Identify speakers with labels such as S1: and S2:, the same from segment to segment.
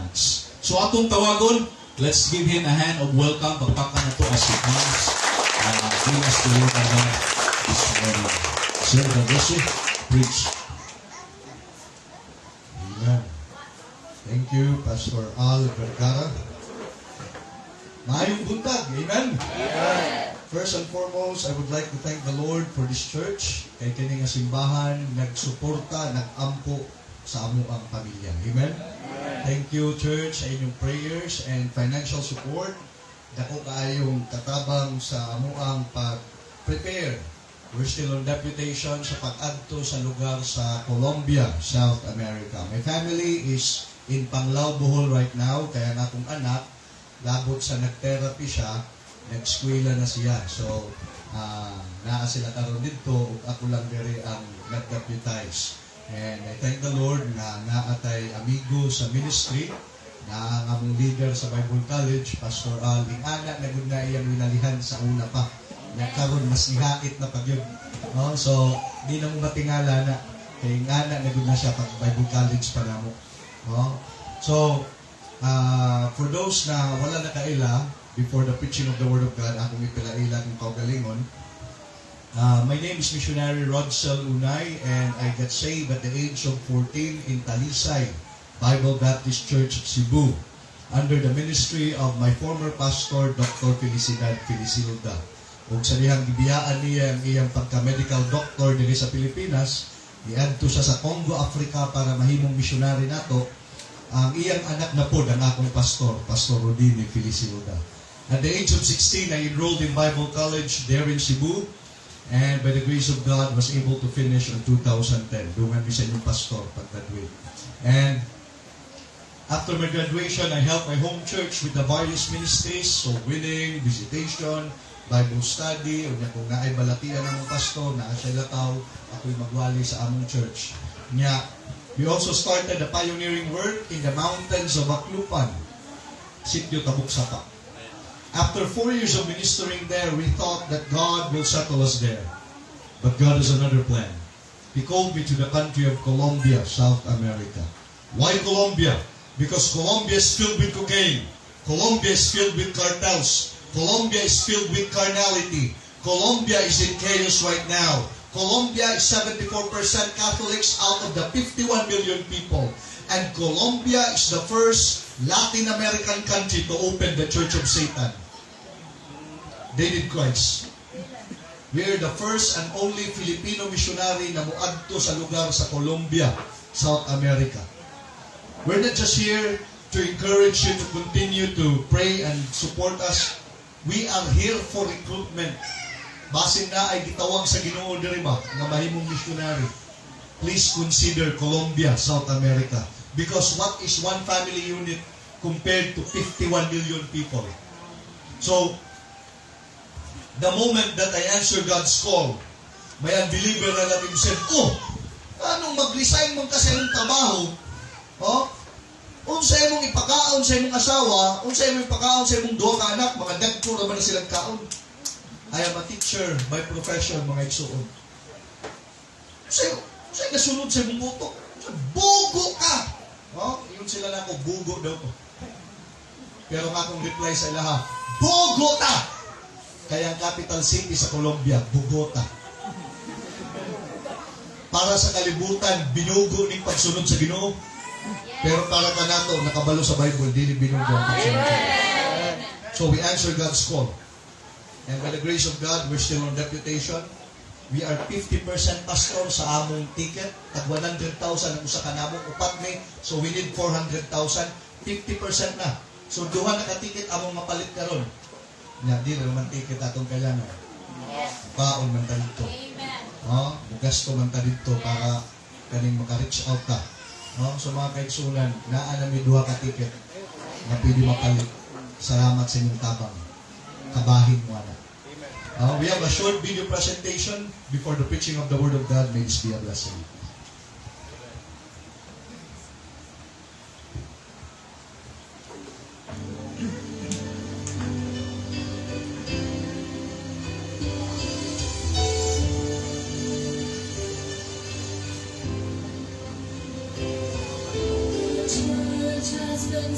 S1: much. So atong tawagon, let's give him a hand of welcome. Pagpakan na to as he comes. Give us the word of God this morning. Sir, God bless you. Preach.
S2: Amen. Thank you, Pastor Al Vergara. Maayong buntag. Amen. First and foremost, I would like to thank the Lord for this church. Kay kini nga simbahan nagsuporta, nagampo sa amuang pamilya. Amen. Thank you, church, sa inyong prayers and financial support. Dako kaayong katabang sa amuang pag-prepare. We're still on deputation sa pag-adto sa lugar sa Colombia, South America. My family is in Panglao, Bohol right now. Kaya nga akong anak, labot sa nag-therapy siya, nag-eskwela na siya. So, naa sila karon didto ug ako lang diri ang nag-deputize. And I thank the Lord nga naa tay amigo sa ministry, na ang among leader sa Bible College, Pastor Al, ingana na gud na iyang winalihan sa una pa. Nya karon mas nihait na pa gyud. No? So, di na mo matingala na kay ingana na gud na siya pag Bible College pa namo. No? So, for those na wala nakaila, before the preaching of the Word of God, akong ipila-ila akong kaugalingon. My name is Missionary Rodsel Unay, and I got saved at the age of 14 in Talisay Bible Baptist Church, Cebu, under the ministry of my former pastor, Dr. Felicidad Felicilda. Ug sa dihang gibiyaan niya ang iyang pagka-medical doctor diri sa Pilipinas, niadto siya sa Congo, Africa, para mahimong missionary nato. Ang iyang anak na pod ang akong pastor, Pastor Rodine Felicilda. At the age of 16, I enrolled in Bible College there in Cebu, and by the grace of God, was able to finish in 2010. Dungan mi sa inyong pastor pag-graduate. And after my graduation, I helped my home church with the various ministries, so winning, visitation, Bible study, unya kung naay balatian among pastor, naa siya lakaw, ako'y magwali sa among church. Nya, we also started a pioneering work in the mountains of Aclupan, Sitio Tabuksapa. After 4 years of ministering there, we thought that God will settle us there. But God has another plan. He called me to the country of Colombia, South America. Why Colombia? Because Colombia is filled with cocaine. Colombia is filled with cartels. Colombia is filled with carnality. Colombia is in chaos right now. Colombia is 74% Catholics out of the 51 million people. And Colombia is the first Latin American country to open the Church of Satan. They need Christ. We are the first and only Filipino missionary na muadto sa lugar sa Colombia, South America. We're not just here to encourage you to continue to pray and support us. We are here for recruitment. Basin naay gitawag sa Ginoo diri ba nga mahimong missionary. Please consider Colombia, South America. Because what is one family unit compared to 51 million people? So, the moment that I answer God's call, my unbeliever relative said, "Oh, anong mag-resign man ka sa imong trabaho? Oh, unsa imong ipakaon sa imong asawa, unsa imong ipakaon sa imong duha ka anak, mga dagko ra ba na silang kaon?" I am a teacher by profession, mga igsuon. Unsa nasulod sa imong utok? Bugo ka! Oh, ingon sila nako, bugo daw ko. Pero ang akong reply sa ilaha, "Bogota!" Kaya ang capital city sa Colombia, Bogota. Para sa kalibutan, binugo ning pagsunod sa Ginoo. Pero para kanato, nakabalo sa Bible, dili binugo ang pagsunod sa Ginoo. So we answer God's call. And by the grace of God, we're still on deputation. We are 50% pastor sa among ticket. Tag 100,000 ang usa ka namo, upat mi. So we need 400,000. 50% na. So duha na ka ticket among mapalit karon. Nya di ra naman ticket atong kailangan. Baon man ta didto.
S3: Amen.
S2: No? Mugasto man ta didto para kaning maka-reach out ta. No? So mga kaigsunan, naa na mi duha ka ticket na pwede mapalit. Salamat sa inyong tabang. Kabahin mo ana. We have a short video presentation before the preaching of the Word of God. May this be a blessing.
S3: The church has been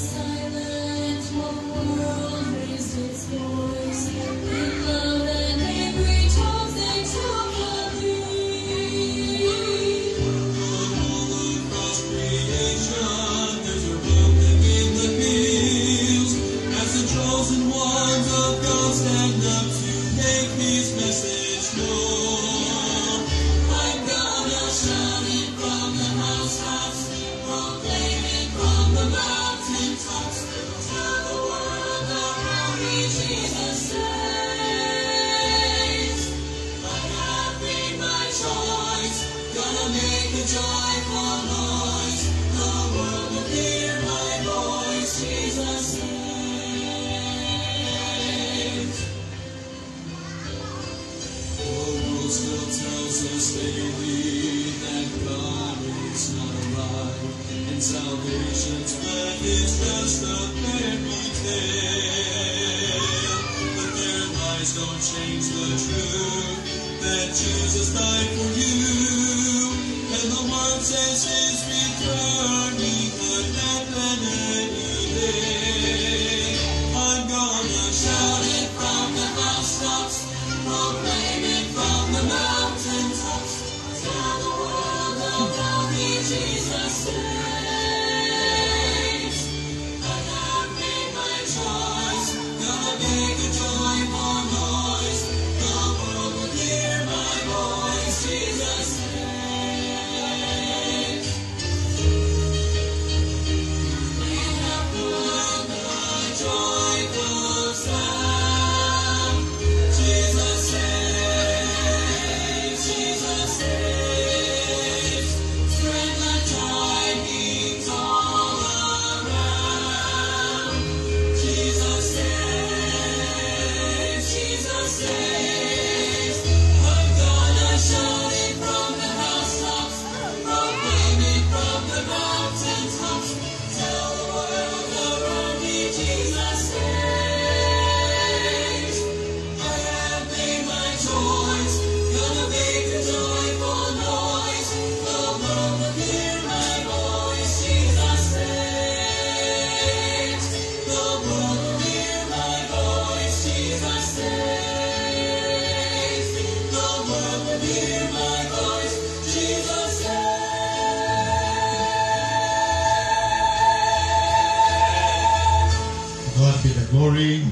S2: glory.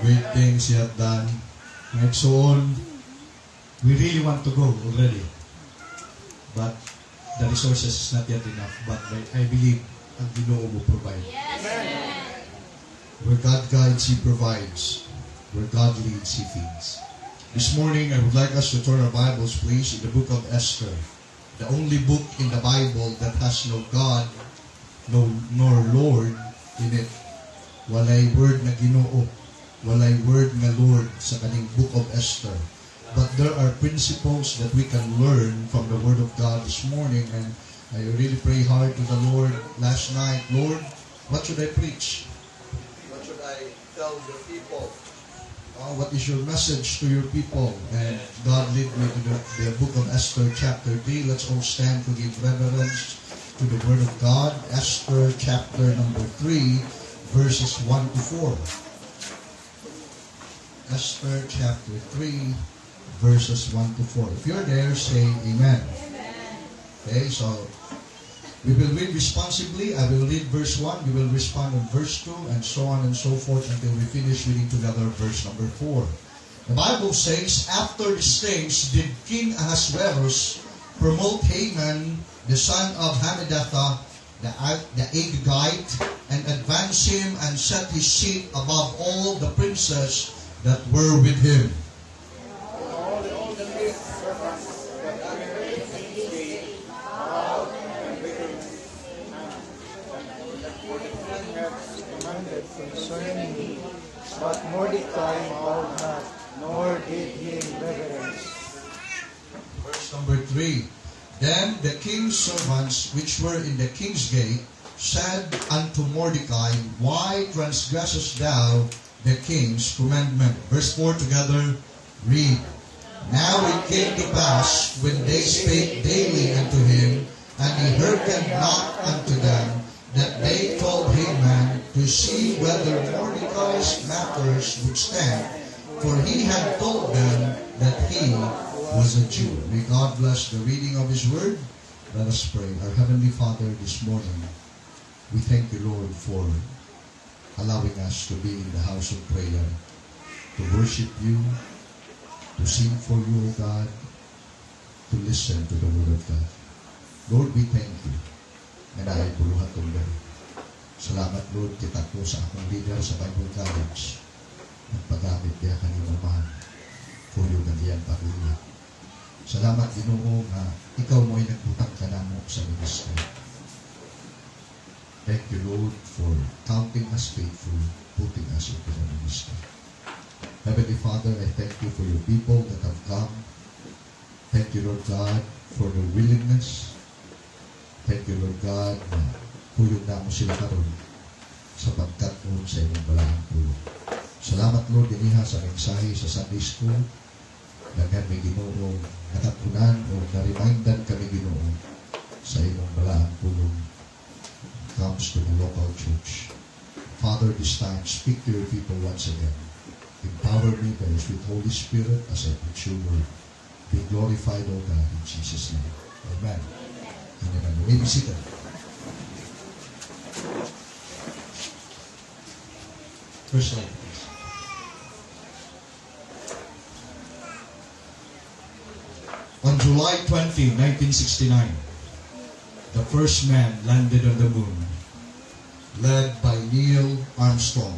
S2: Great things He hath done. Mga igsoon, we really want to go already. But the resources is not yet enough. But I believe ang Ginoo will provide. Where God guides, He provides. Where God leads, He feeds. This morning, I would like us to turn our Bibles, please, in the book of Esther. The only book in the Bible that has no God, no nor Lord in it. Walay word na Ginoo, walay word nga Lord sa kaning book of Esther. But there are principles that we can learn from the Word of God this morning, and I really pray hard to the Lord last night. "Lord, what should I preach? What should I tell the people? What is your message to your people?" And God led me to the book of Esther, chapter 3. Let's all stand to give reverence to the Word of God. Esther, chapter number 3, verses 1 to 4. Esther, chapter 3, verses 1 to 4. If you're there, say "Amen." Okay, so we will read responsibly. I will read verse 1, you will respond on verse 2, and so on and so forth until we finish reading together verse number 4. The Bible says, "After these things did King Ahasuerus promote Haman, the son of Hammedatha, the Agagite, and advance him and set his seat above all the princes that were with him."
S3: All the maid servants that entered the king's gate bowed and reverenced Haman, for the king had commanded concerning him. But Mordecai bowed not, nor did he reverence.
S2: Verse number 3. "Then the king's servants which were in the king's gate said unto Mordecai, 'Why transgressest thou the king's commandment?'" Verse 4 together, read. "Now it came to pass, when they spake daily unto him, and he hearkened not unto them, that they told Haman to see whether Mordecai's matters would stand, for he had told them that he was a Jew." May God bless the reading of His Word. Let us pray. Our Heavenly Father, this morning, we thank you, Lord, for allowing us to be in the house of prayer, to worship you, to sing for you, O God, to listen to the Word of God. Lord, we thank you nga naay buluhaton diri. Salamat, Lord, kita ko sa akong leader sa Bible College. Nagpagamit diha kanimo, mahal. Kuyog ang iyang pamilya. Salamat, Ginoo, nga ikaw mo'y nagbutang kanamo sa ministry. Thank you, Lord, for counting us faithful, putting us into the ministry. Heavenly Father, I thank you for your people that have come. Thank you, Lord God, for their willingness. Thank you, Lord God, na kuyog namo sila karon sa pagkat-on sa imong balaang pulong. Salamat, Lord, dinhiha sa mensahe sa Sunday School. Daghan mi, Ginoo, nakat-unan o na-remindan kami, Ginoo, sa imong balaang pulong comes to the local church. Father, this time, speak to your people once again. Empower me by your sweet Holy Spirit as I preach your word. Be glorified, O God, in Jesus' name. Amen. And amen. You may be seated. First slide, please. On July 20, 1969, the first man landed on the moon, led by Neil Armstrong.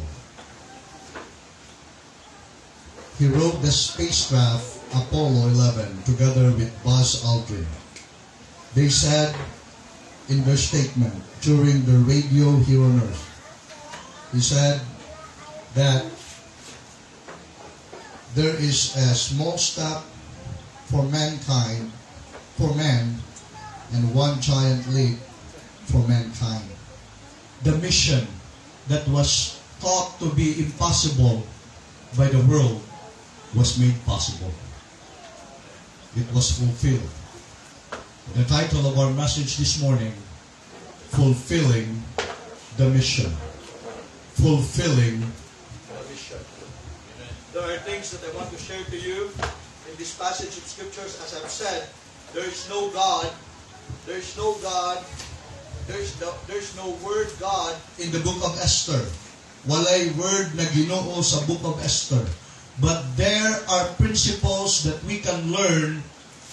S2: He rode the spacecraft Apollo 11 together with Buzz Aldrin. They said in their statement during the radio here on Earth, he said that there is a small step for mankind, for man, and one giant leap for mankind. The mission that was thought to be impossible by the world was made possible. It was fulfilled. The title of our message this morning, "Fulfilling the Mission." Fulfilling the mission. There are things that I want to share to you in this passage of scriptures. As I've said, there is no God, there's no God, there's no word God in the book of Esther. Walay word na Ginoo sa Book of Esther. But there are principles that we can learn,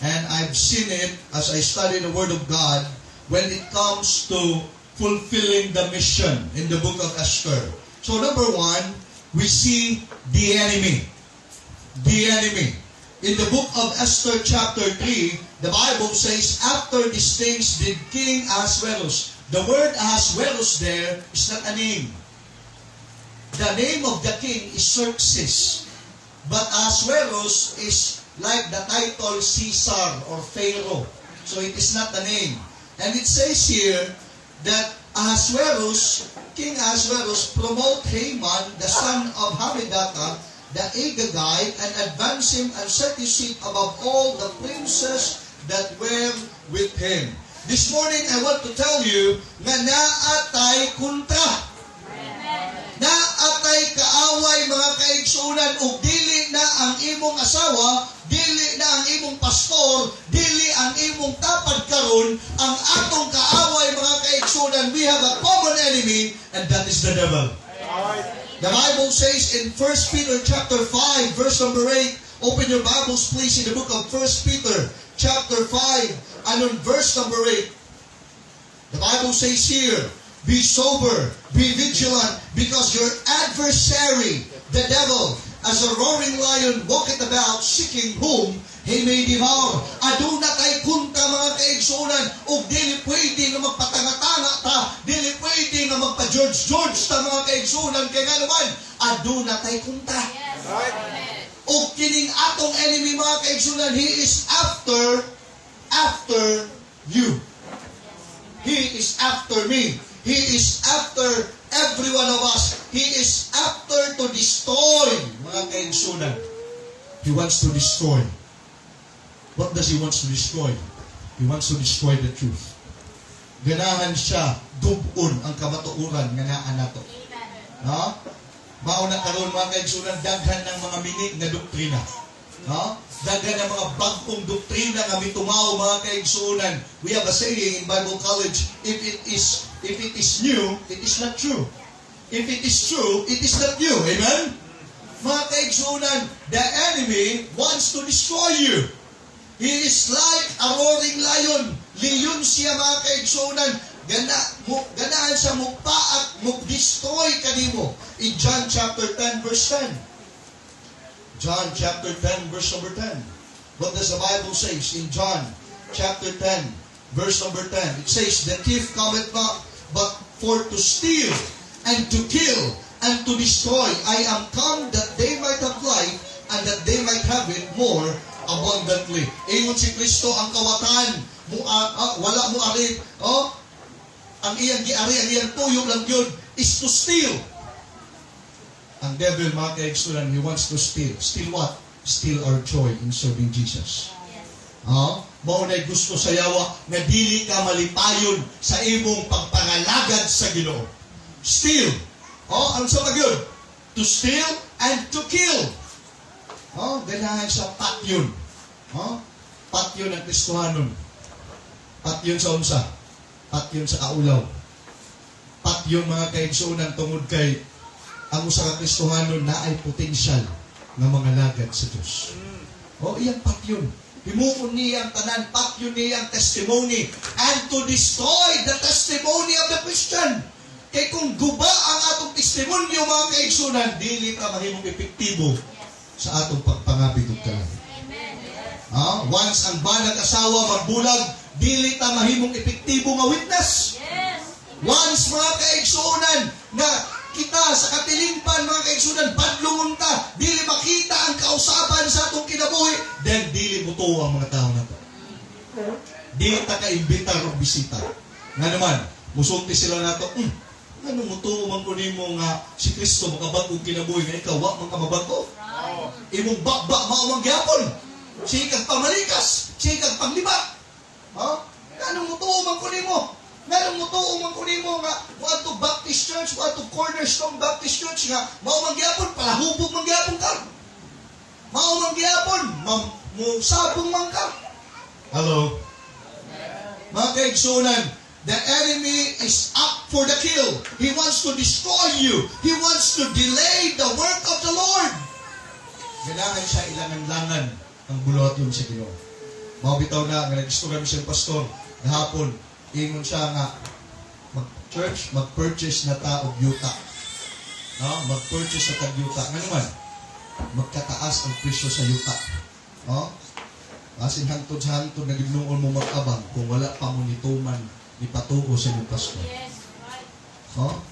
S2: and I've seen it as I study the Word of God when it comes to fulfilling the mission in the Book of Esther. So number one, we see the enemy. The enemy. In the Book of Esther chapter 3, the Bible says, "After these things did King Ahasuerus." The word Ahasuerus there is not a name. The name of the king is Xerxes. But Ahasuerus is like the title Caesar or Pharaoh. So it is not a name. And it says here that Ahasuerus, King Ahasuerus, promote Haman, the son of Hammedatha, the Agagite, and advance him and set his seat above all the princes that were with him. This morning, I want to tell you nga naa tay kontra. Naa tay kaaway, mga kaigsunan, ug dili na ang imong asawa, dili na ang imong pastor, dili ang imong tapad karon, ang atong kaaway, mga kaigsunan, we have a common enemy, and that is the devil. The Bible says in 1 Peter chapter 5 verse number 8, open your Bibles, please, in the Book of 1 Peter chapter 5 and on verse number 8. The Bible says here, "Be sober, be vigilant, because your adversary, the devil, as a roaring lion, walketh about seeking whom he may devour." Aduna tay kontra, mga kaigsunan, ug dili pwede nga magpatanga-tanga ta, dili pwede nga magpa-George George ta, mga kaigsunan, kay nga naman, aduna tay kontra. Ug kining atong enemy, mga kaigsunan, he is after you. He is after me. He is after every one of us. He is after to destroy, mga kaigsunan. He wants to destroy. What does he want to destroy? He wants to destroy the truth. Ganahan siya dub-on ang kamatuoran nga naa nato. No? Mao na karon, mga kaigsunan, daghan ng mga mini nga doktrina. No? Daghan ng mga bag-ong doktrina nga mitumaw, mga kaigsunan. We have a saying in Bible college, if it is new, it is not true. If it is true, it is not new. Amen? Mga kaigsunan, the enemy wants to destroy you. He is like a roaring lion. Leon siya, mga kaigsunan. Ganaan siya mupaak, mo-destroy kanimo. In John chapter 10 verse 10. John chapter 10 verse number 10. What does the Bible say in John chapter 10 verse number 10? It says, "The thief cometh not but for to steal and to kill and to destroy. I am come that they might have life and that they might have it more abundantly." Ingon si Kristo, ang kawatan mo wala mo ari, oh, ang iyang giari, ang iyang tuyo lang yun is to steal. Ang devil, mga kaigsunan, he wants to steal. Steal what? Steal our joy in serving Jesus. Ah, mao na gusto sa yawa nga dili ka malipayon sa imong pagpangalagad sa Ginoo. Steal. Oh, ano sa magyud? To steal and to kill. Oh, ganahan siya patyon. Oh, patyon ang Kristohanon. Patyon sa unsa? Patyon sa kaulaw. Patyon, mga kaigsuonan, tungod kay ang usa ka Kristohanon naay potensyal nga mangalagad sa Dios. Oh, iyang patyon. Himuon niya ang tanan, patyon niya ang testimony and to destroy the testimony of the Christian. Kay kung guba ang atong testimonyo, mga kaigsunan, dili ta mahimong epektibo sa atong pagpangabig og kalag. Ah, once ang banag asawa magbulag, dili ta mahimong epektibo nga witness. Once, mga kaigsunan, nga kita sa katilingban, mga kaigsunan, badlungon ta, dili makita ang kausaban sa atong kinabuhi, then dili mutuo ang mga tao nato. Dili ta kaimbitar og bisita. Nga naman, musulti sila nato, "Ngano mutuo man ko nimo nga si Kristo makabag-og kinabuhi nga ikaw wa man ka mabag-o? Imong baba mao man gyapon. Sige kag pamalikas, sige kag panglibak. Ha? Ngano mutuo man ko nimo? Ngano mutuo man ko nimo nga moadto Baptist Church, moadto Cornerstone Baptist Church nga mao man gyapon palahubog man gyapon ka? Mao man gyapon, mo sabong man ka." Hello? Mga kaigsunan, The enemy is up for the kill. He wants to destroy you. He wants to delay the work of the Lord. Ganahan siya ilangan-langan ang buluhaton sa Ginoo. Mao bitaw na nga nag-istorya mi siyang pastor gahapon, ingon siya nga mag-church, mag-purchase na ta og yuta. No, mag-purchase na tag yuta. Ngano man? Magkataas ang presyo sa yuta. No? Asin hangtod sa hangtod na gibnuon mo mag-abang kung wala pa mo nituman ni patuo sa inyong pastor. No?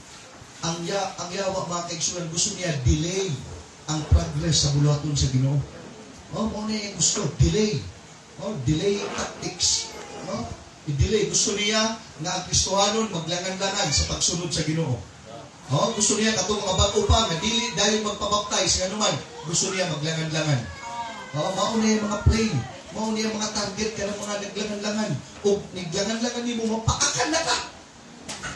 S2: Ang yawa, mga kaigsunan, gusto niya delay ang progress sa buluhaton sa Ginoo. Oh, mao na yung gusto, delay. Oh, delay tactics. No? I-delay. Gusto niya nga ang Kristohanon maglangan-langan sa pagsunod sa Ginoo. Oh, gusto niya katong mga bag-o pa nga dili dahil magpabaptize, ngano man, gusto niya maglangan-langan. Oh, mao na yung mga play. Mao na yung mga target ka ng mga naglangan-langan. O naglangan-langan nimo, mapaakan na ka.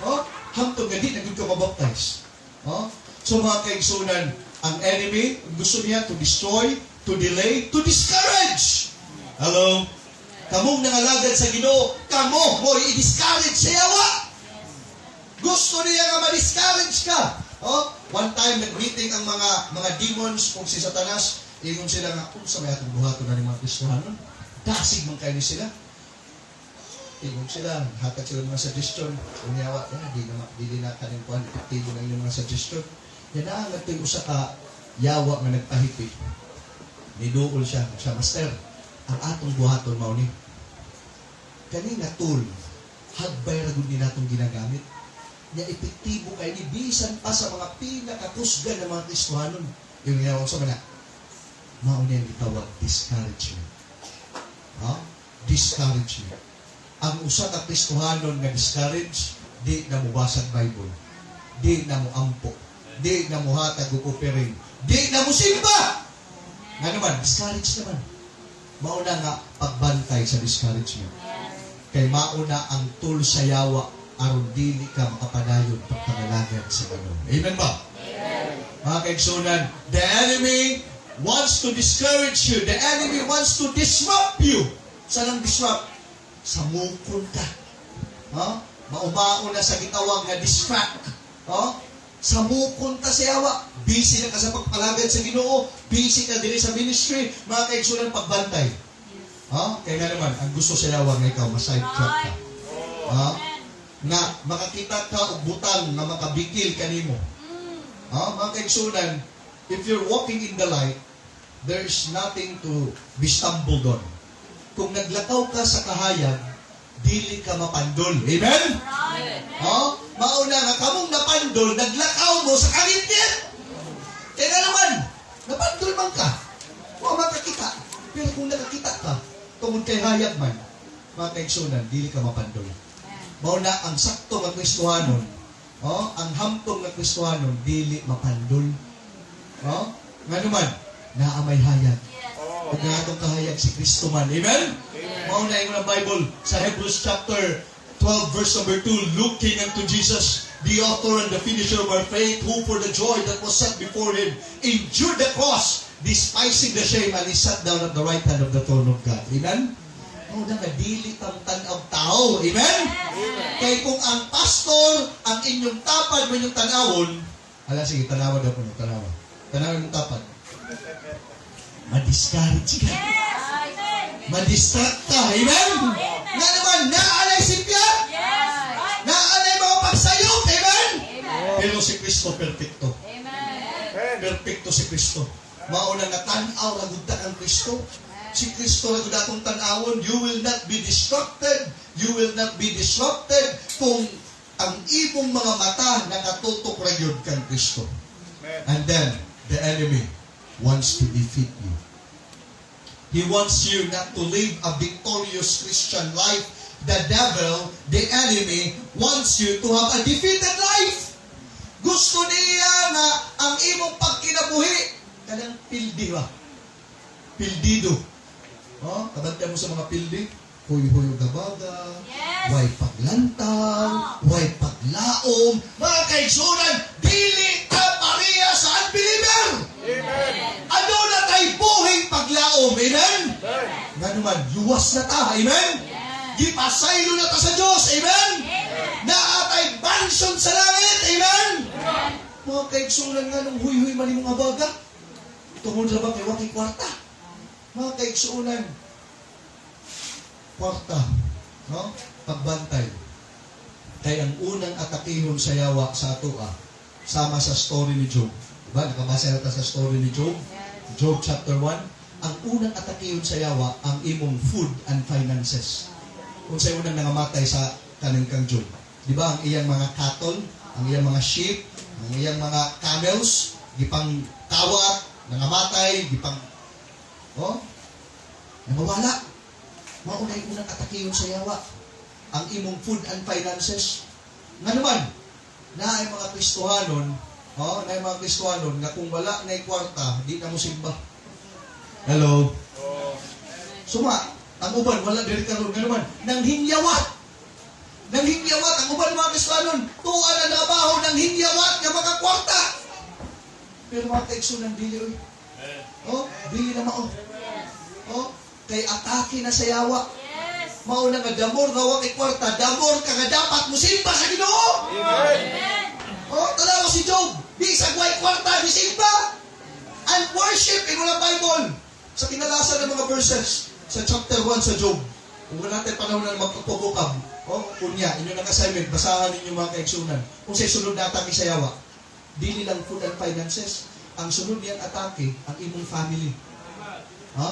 S2: Oh, hangtod nga di na gyud ka mabaptize. Oh? So mga kaigsunan, ang enemy, gusto niya to destroy, to delay, to discourage. Hello? Kamong nangalagad sa Ginoo, kamo mo i-discourage sa yawa. Gusto niya nga ma-discourage ka. Oh, one time nag-meeting ang mga demons kung si Satanas, ingon sila nga, "Unsa may atong buhaton na ni mga Kristohanon? Dasig man kayo ni sila." Ingon sila, hatag sila mga suggestion. Unyawa, ya, di na dili na kaning kuan epektibo na inyong mga suggestion. Yan na ang usa ka yawa nga nagpahipi. Niduol siya, siya, "Master, ang atong buhaton mao ni. Kani nga tool, hagbay ra gud ni natong ginagamit. Nya epektibo kay ni bisan pa sa mga pinakakusgan ng mga Kristohanon." Yung yawa sa mana, mao ni ang gitawag discouragement. Ha? Discouragement. Ang usa ka Kristohanon nga discourage, di na mobasag Bible. Di na mo ampo. Di na mohatag og offering. Di na mo simba. Nga naman, discourage naman. Mao na nga pagbantay sa discouragement. Kay mao na ang tool sa yawa aron dili ka makapadayon pagpangalagad sa Ginoo. Amen ba? Mga kaigsunan, the enemy wants to discourage you. The enemy wants to disrupt you. Sa lang disrupt? Samukon ka. Ha? Maumao na sa gitawag nga distract. Ha? Samukon ta sa yawa. Busy na ka sa pagpalagad sa Ginoo. Busy ka diri sa ministry. Mga kaigsunan, pagbantay. Ha? Kaya nga naman, ang gusto sa yawa nga ikaw, ma-sidetrack ka. Ha? Nga makakita ka og butang nga makabikil kanimo. Ha? Mga kaigsunan, if you're walking in the light, there is nothing to be stumbled on. Kung naglakaw ka sa kahayag, dili ka mapandol. Amen? Ha? Mauna nga kamong napandol, naglakaw mo sa kalintit. Kaya nga naman, napandol man ka. Wa makakita. Pero kung nakakita ka, tungod kay hayag man, mga kaigsunan, dili ka mapandol. Mao na ang sakto nga Kristohanon, oh, ang hamtong nga Kristohanon, dili mapandol. Oh, nga naman, naa may hayag. Ug nga atong kahayag si Kristo man. Amen? Mao na ingon ang Bible sa Hebrews chapter 12 verse number 2, "Looking unto Jesus, the author and the finisher of our faith, who for the joy that was set before him endured the cross, despising the shame, and he sat down at the right hand of the throne of God." Amen? Mao na nga dili tan-aw tao. Amen? Kay kung ang pastor, ang inyong tapad mo inyong tanawon, ala sige, tanawa daw po, tanawa. Tanawa yung tapad. Ma-discourage ka. Ma-distract ka. Amen? Nga naman, naa lay simpya. Naa lay mga pagsayop. Amen? Pero si Kristo perfecto. Perfecto si Kristo. Mao na nga tan-aw ra gud ta kang Kristo. Si Kristo ra gud atong tan-awon. You will not be distracted. You will not be disrupted kung ang imong mga mata nakatutok ra gyud kang Kristo. And then the enemy wants to defeat you. He wants you not to live a victorious Christian life. The devil, the enemy, wants you to have a defeated life. Gusto niya nga ang imong pagkinabuhi kanang pildi ba? Pildido. Oh, kabantay mo sa mga pildi. Huy-huy og gabaga, way paglantang, way paglaom. Mga kaigsunan, dili ka pareha sa unbeliever. Ano na kay buhing paglaom? Amen? Nga naman, luwas na ta. Amen? Gipasaylo na ta sa Diyos. Amen? Naa tay mansion sa langit. Amen? Mga kaigsunan, nganong huyhoy man imong abaga? Tungod ra ba kay wa kay kwarta? Mga kaigsunan, kwarta, no? Pagbantay. Kay ang unang atakihon sa yawa sa atoa, sama sa story ni Job. Diba? Nakabasa na ta sa story ni Job? Job chapter 1. Ang unang atakihon sa yawa, ang imong food and finances. Kung sa unang nangamatay sa kaning kang Job. Di ba ang iyang mga cattle, ang iyang mga sheep, ang iyang mga camels, gipang kawat, nangamatay, gipang, oh, nangawala. Mao na yung unang atakihon sa yawa. Ang imong food and finances. Nga naman, naay mga Kristohanon, oh, naay mga Kristohanon nga kung wala na kwarta, di na mo simba. Hello? Suma, ang uban, wala diri karon. Nga naman, nang hingyawat. Nang hingyawat, ang uban mga Kristohanon, tuwa na trabaho, nang hingyawat nga mga kwarta. Pero mga kaigsunan, dili oy. Oh, dili na mao. Oh, kay atake na sa yawa. Mao na nga the more nga wa kay kwarta, the more ka nga dapat musimba sa Ginoo.
S3: Amen.
S2: Oh, tanawa si Job, bisag way kwarta, gisimba. And worship in walang Bible. Sa kinalasan ng mga verses sa chapter 1 sa Job. Kung wala natin panahon na magpapubukab, oh, kunya, inyo ng assignment, basahan ninyo, mga kaigsunan. Kung sa sunod na atake sa yawa, dili lang food and finances. Ang sunod niyang atake, ang imong family. Ha?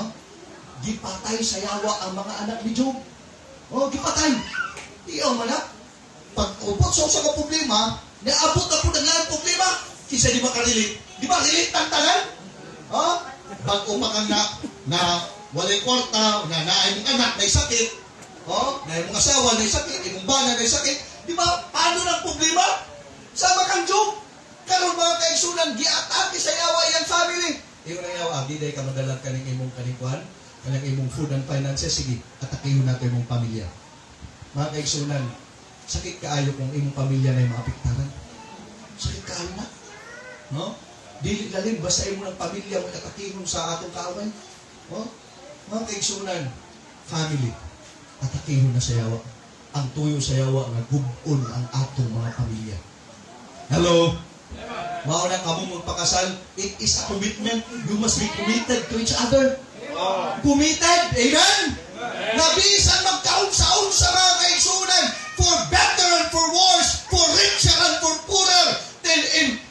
S2: Gipatay sa yawa ang mga anak ni Job. Oh, gipatay. Iyaw man na. Pag ubot sa usa ka problema, naabot na po ng lahat problema. Kinsa di makarelate? Di ba relate ang tanan? Ha? Bag-o pa kang na walay kwarta, na naay mong anak, may sakit, oh, na imong asawa, may sakit, imong bana, may sakit. Di ba? Paano ng problema? Sama kang Job. Karon, mga kaigsunan, giatake sa yawa iyang family. Ingon ang yawa, "Di day ka madalag kaning imong kaning kuan, kaning imong food and finances, sige, atakihon nato imong pamilya." Mga kaigsunan, sakit kaayo kung imong pamilya na yung maapektaran. Sakit kaayo na. No? Dili lalim, basta imo ng pamilya mo atakihon sa atong kaaway. No? Mga kaigsunan, family, atakihon na sa yawa. Ang tuyo sa yawa nga gub-on ang atong mga pamilya. Hello? Mao na kamo magpakasal, it is a commitment. You must be committed to each other. Committed! Amen? Na bisan magkaunsa-unsa, mga kaigsunan, for better and for worse, for richer and for poorer, till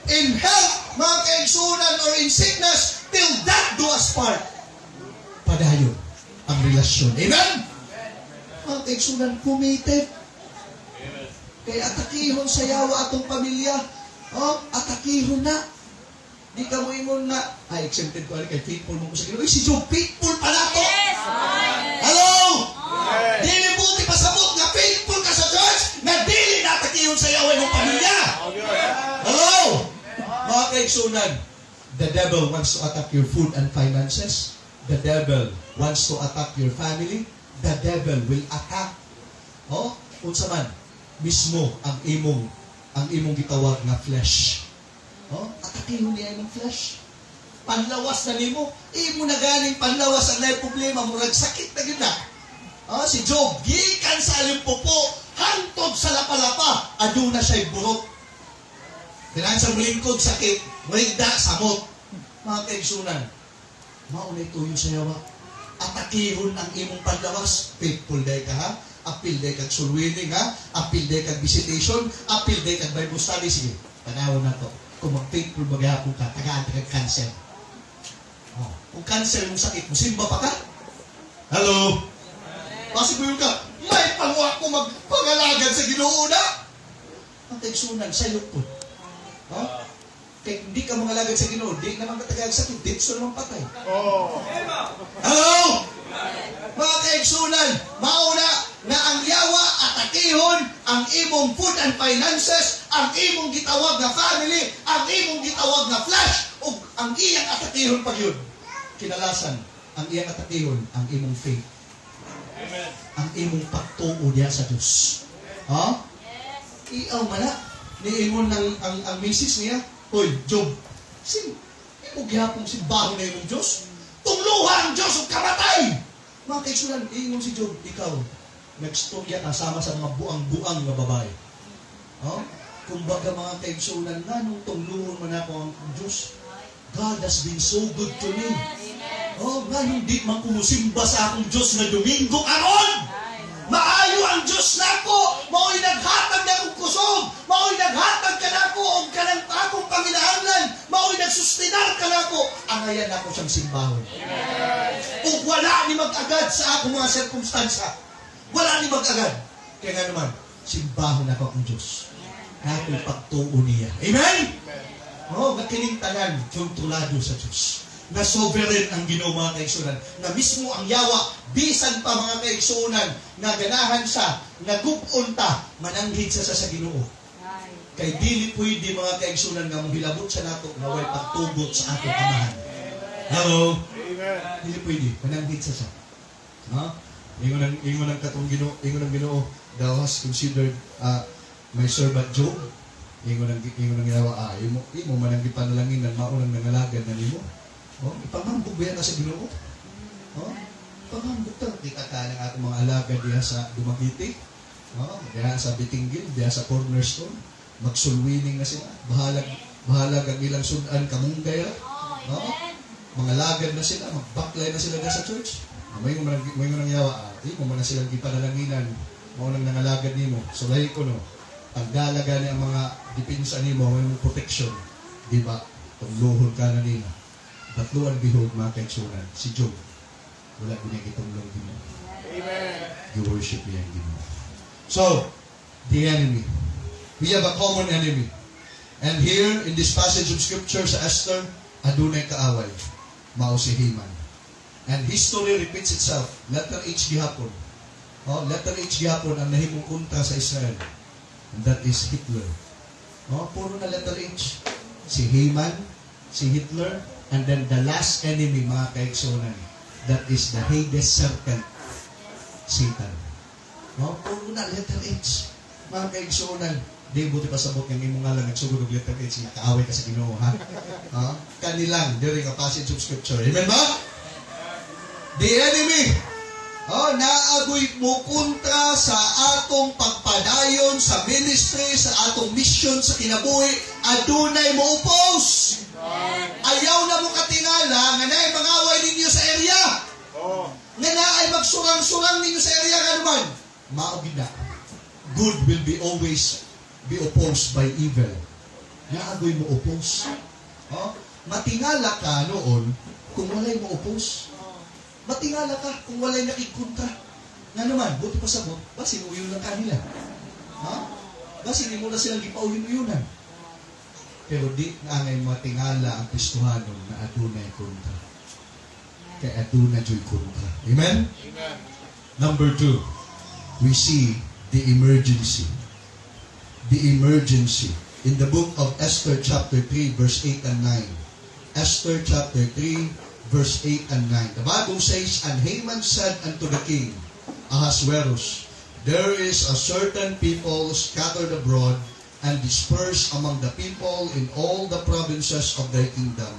S2: in health, mga kaigsunan, or in sickness, till death do us part. Padayon ang relasyon. Amen? Mga kaigsunan, committed. Kaya atakihon sa yawa atong pamilya. Oh, atakihon na. Di ka mo ingon nga, "Ay, exempted ko kay faithful mo ko sa Ginoo." Uy, si Job, faithful pa nato. Hello? Dili buti pasabot nga faithful ka sa church, nga dili na atakihon sa yawa imong pamilya. Hello? Mga kaigsunan, the devil wants to attack your food and finances. The devil wants to attack your family. The devil will attack. Oh, unsa man mismo ang imong gitawag nga flesh. Oh, atakihon niya imong flesh. Panlawas na nimo, imo na ganing panlawas ang naay problema, murag sakit na gyud na. Oh, si Job gikan sa alimpupo hangtod sa lapalapa, aduna siya'y burot. Kailangan sa mulingkod sakit, muligda samot. Mga kaigsunan, mao na tuyo sa yawa. Atakihon ang imong panlawas. Faithful day ka ha. Apil day kag soul winning ha. Apil day kag visitation. Apil day kag Bible study. Sige, tanawon na to. Kung mag-faithful maghapon ka, tagaan ka kag cancer. Oh, kung cancer mong sakit, musimba pa ka? Hello? Kasi ka, may pangwa ko magpangalagad sa Ginoo na. Ang kaigsunan, sayop po. Ha? Kaya hindi ka mangalagad sa Ginoo, di naman ka tagaag sakit, ditso naman patay. Hello? Mga kaigsunan, mauna na ang yawa atakihon ang imong food and finances, ang imong gitawag nga family, ang imong gitawag nga flesh, ug ang iyang atakihon pag yun. Kinalasan, ang iyang atakihon, ang imong faith. Ang imong pagtuo diya sa Diyos. Ha? Iaw man na. Niingon ng ang misis niya, "Hoy, Job, sim, imo gihapong simbahon na imong Diyos? Tungluha ang Diyos ug kamatay!" Mga kaigsunan, ingon si Job, "Ikaw, nagstorya ka sama sa mga buang-buang nga babae." Oh? Kumbaga, mga kaigsunan, nganong tungluhon man ako ang Diyos? God has been so good to me. Oh, nganong di man ko musimba sa akong Diyos nga Domingo karon? Maayo ang Diyos nako. Mao'y naghatag na akong kusog. Mao'y naghatag kanako og kanang akong panginahanglan. Mao'y nagsustinar kanako. Angayan ako siyang simbahon. Ug wala ni mag-agad sa akong mga sirkumstansya. Wala ni mag-agad. Kaya nga naman, simbahon ako akong Diyos. Ako'y pagtuo niya. Amen? Oh, nga kining tanan kontrolado sa Diyos. Na sovereign ang Ginoo, mga kaigsunan. Na mismo ang yawa, bisan pa, mga kaigsunan, na ganahan siya, nagub-on ta, mananghid sa Ginoo. Kay dili pwede, mga kaigsunan, nga mohilabot sa nato nga way pagtugot sa atong Amahan. Hello?
S3: Amen.
S2: Dili pwede, mananghid sa siya. No? Ingon ang katong Ginoo, ingon ang Ginoo, "Thou hast considered my servant Job." Ingon ang yawa, imo man ang gipanalanginan, mao nang nangalagad na nimo. Oh, ipamambog ba yan sa Ginoo? Oh, pamambog ta. Kita ka ng atong mga alagad diha sa Dumaguete. Oh, diha sa Bitinggil, diha sa Cornerstone. Mag-soul winning na sila. Bahalag, bahalag ang ilang sudan kamunggay ra. Oh, mga lagad na sila, magbaklay na sila diha sa church. Ah, may mga yawa, imo man na silang gipanalanginan, mao nang nangalagad nimo. So lahi ko no, pagdalaga ni ang mga depensa nimo, ang imong protection, di ba? Tungluhon ka na nila. But lo and behold, mga kaigsunan, si Job, wala gyud niya gitunglong Ginoo.
S3: Amen.
S2: You worship niya ang Ginoo. So, the enemy. We have a common enemy. And here, in this passage of scripture sa Esther, adunay kaaway. Mao si Haman. And history repeats itself. Letter H gihapon. Oh, letter H gihapon ang nahimong kontra sa Israel. And that is Hitler. Oh, puro na letter H. Si Haman, si Hitler, and then the last enemy, mga kaigsunan, that is the Hades serpent, Satan. No? Puro na letter H. Mga kaigsunan, di buti pasabot ng imong ngalan nagsugod og letter H nga kaaway ka sa Ginoo, ha? Ha? Kanilang during a passage of scripture. Amen ba? The enemy. Oh, naa goy mo kontra sa atong pagpadayon sa ministry, sa atong mission sa kinabuhi, adunay mo oppose. Ayaw na mo katingala nga naay mangaway ninyo sa area.
S3: Oh.
S2: Nga naay magsurang-surang ninyo sa area nga naman. Mao gid na. Good will be always be opposed by evil. Naa goy mo oppose. Oh? Matingala ka noon kung walay mo oppose. Matingala ka kung walay nakikontra. Nga naman, buti pa sabot, basin uyon lang kanila. Ha? Basin imo na silang gipauyon-uyunan. Pero di na angay matingala ang Kristohanon na adunay kontra. Kay aduna juy kontra. Amen?
S3: Amen.
S2: Number two, we see the emergency. The emergency. In the book of Esther chapter 3 verse 8 and 9. Esther chapter 3 verse 8 and 9. The Bible says, "And Haman said unto the king Ahasuerus, 'There is a certain people scattered abroad and dispersed among the people in all the provinces of thy kingdom,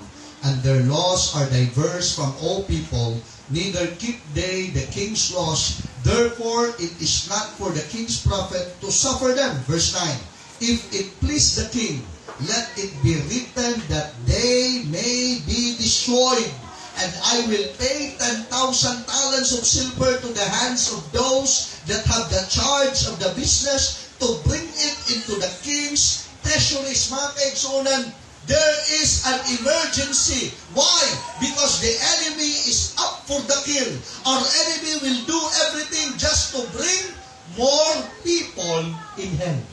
S2: and their laws are diverse from all people, neither keep they the king's laws. Therefore it is not for the king's profit to suffer them.'" Verse 9. "If it please the king, let it be written that they may be destroyed. And I will pay 10,000 talents of silver to the hands of those that have the charge of the business to bring it into the king's treasuries." Mga kaigsunan, there is an emergency. Why? Because the enemy is up for the kill. Our enemy will do everything just to bring more people in hell.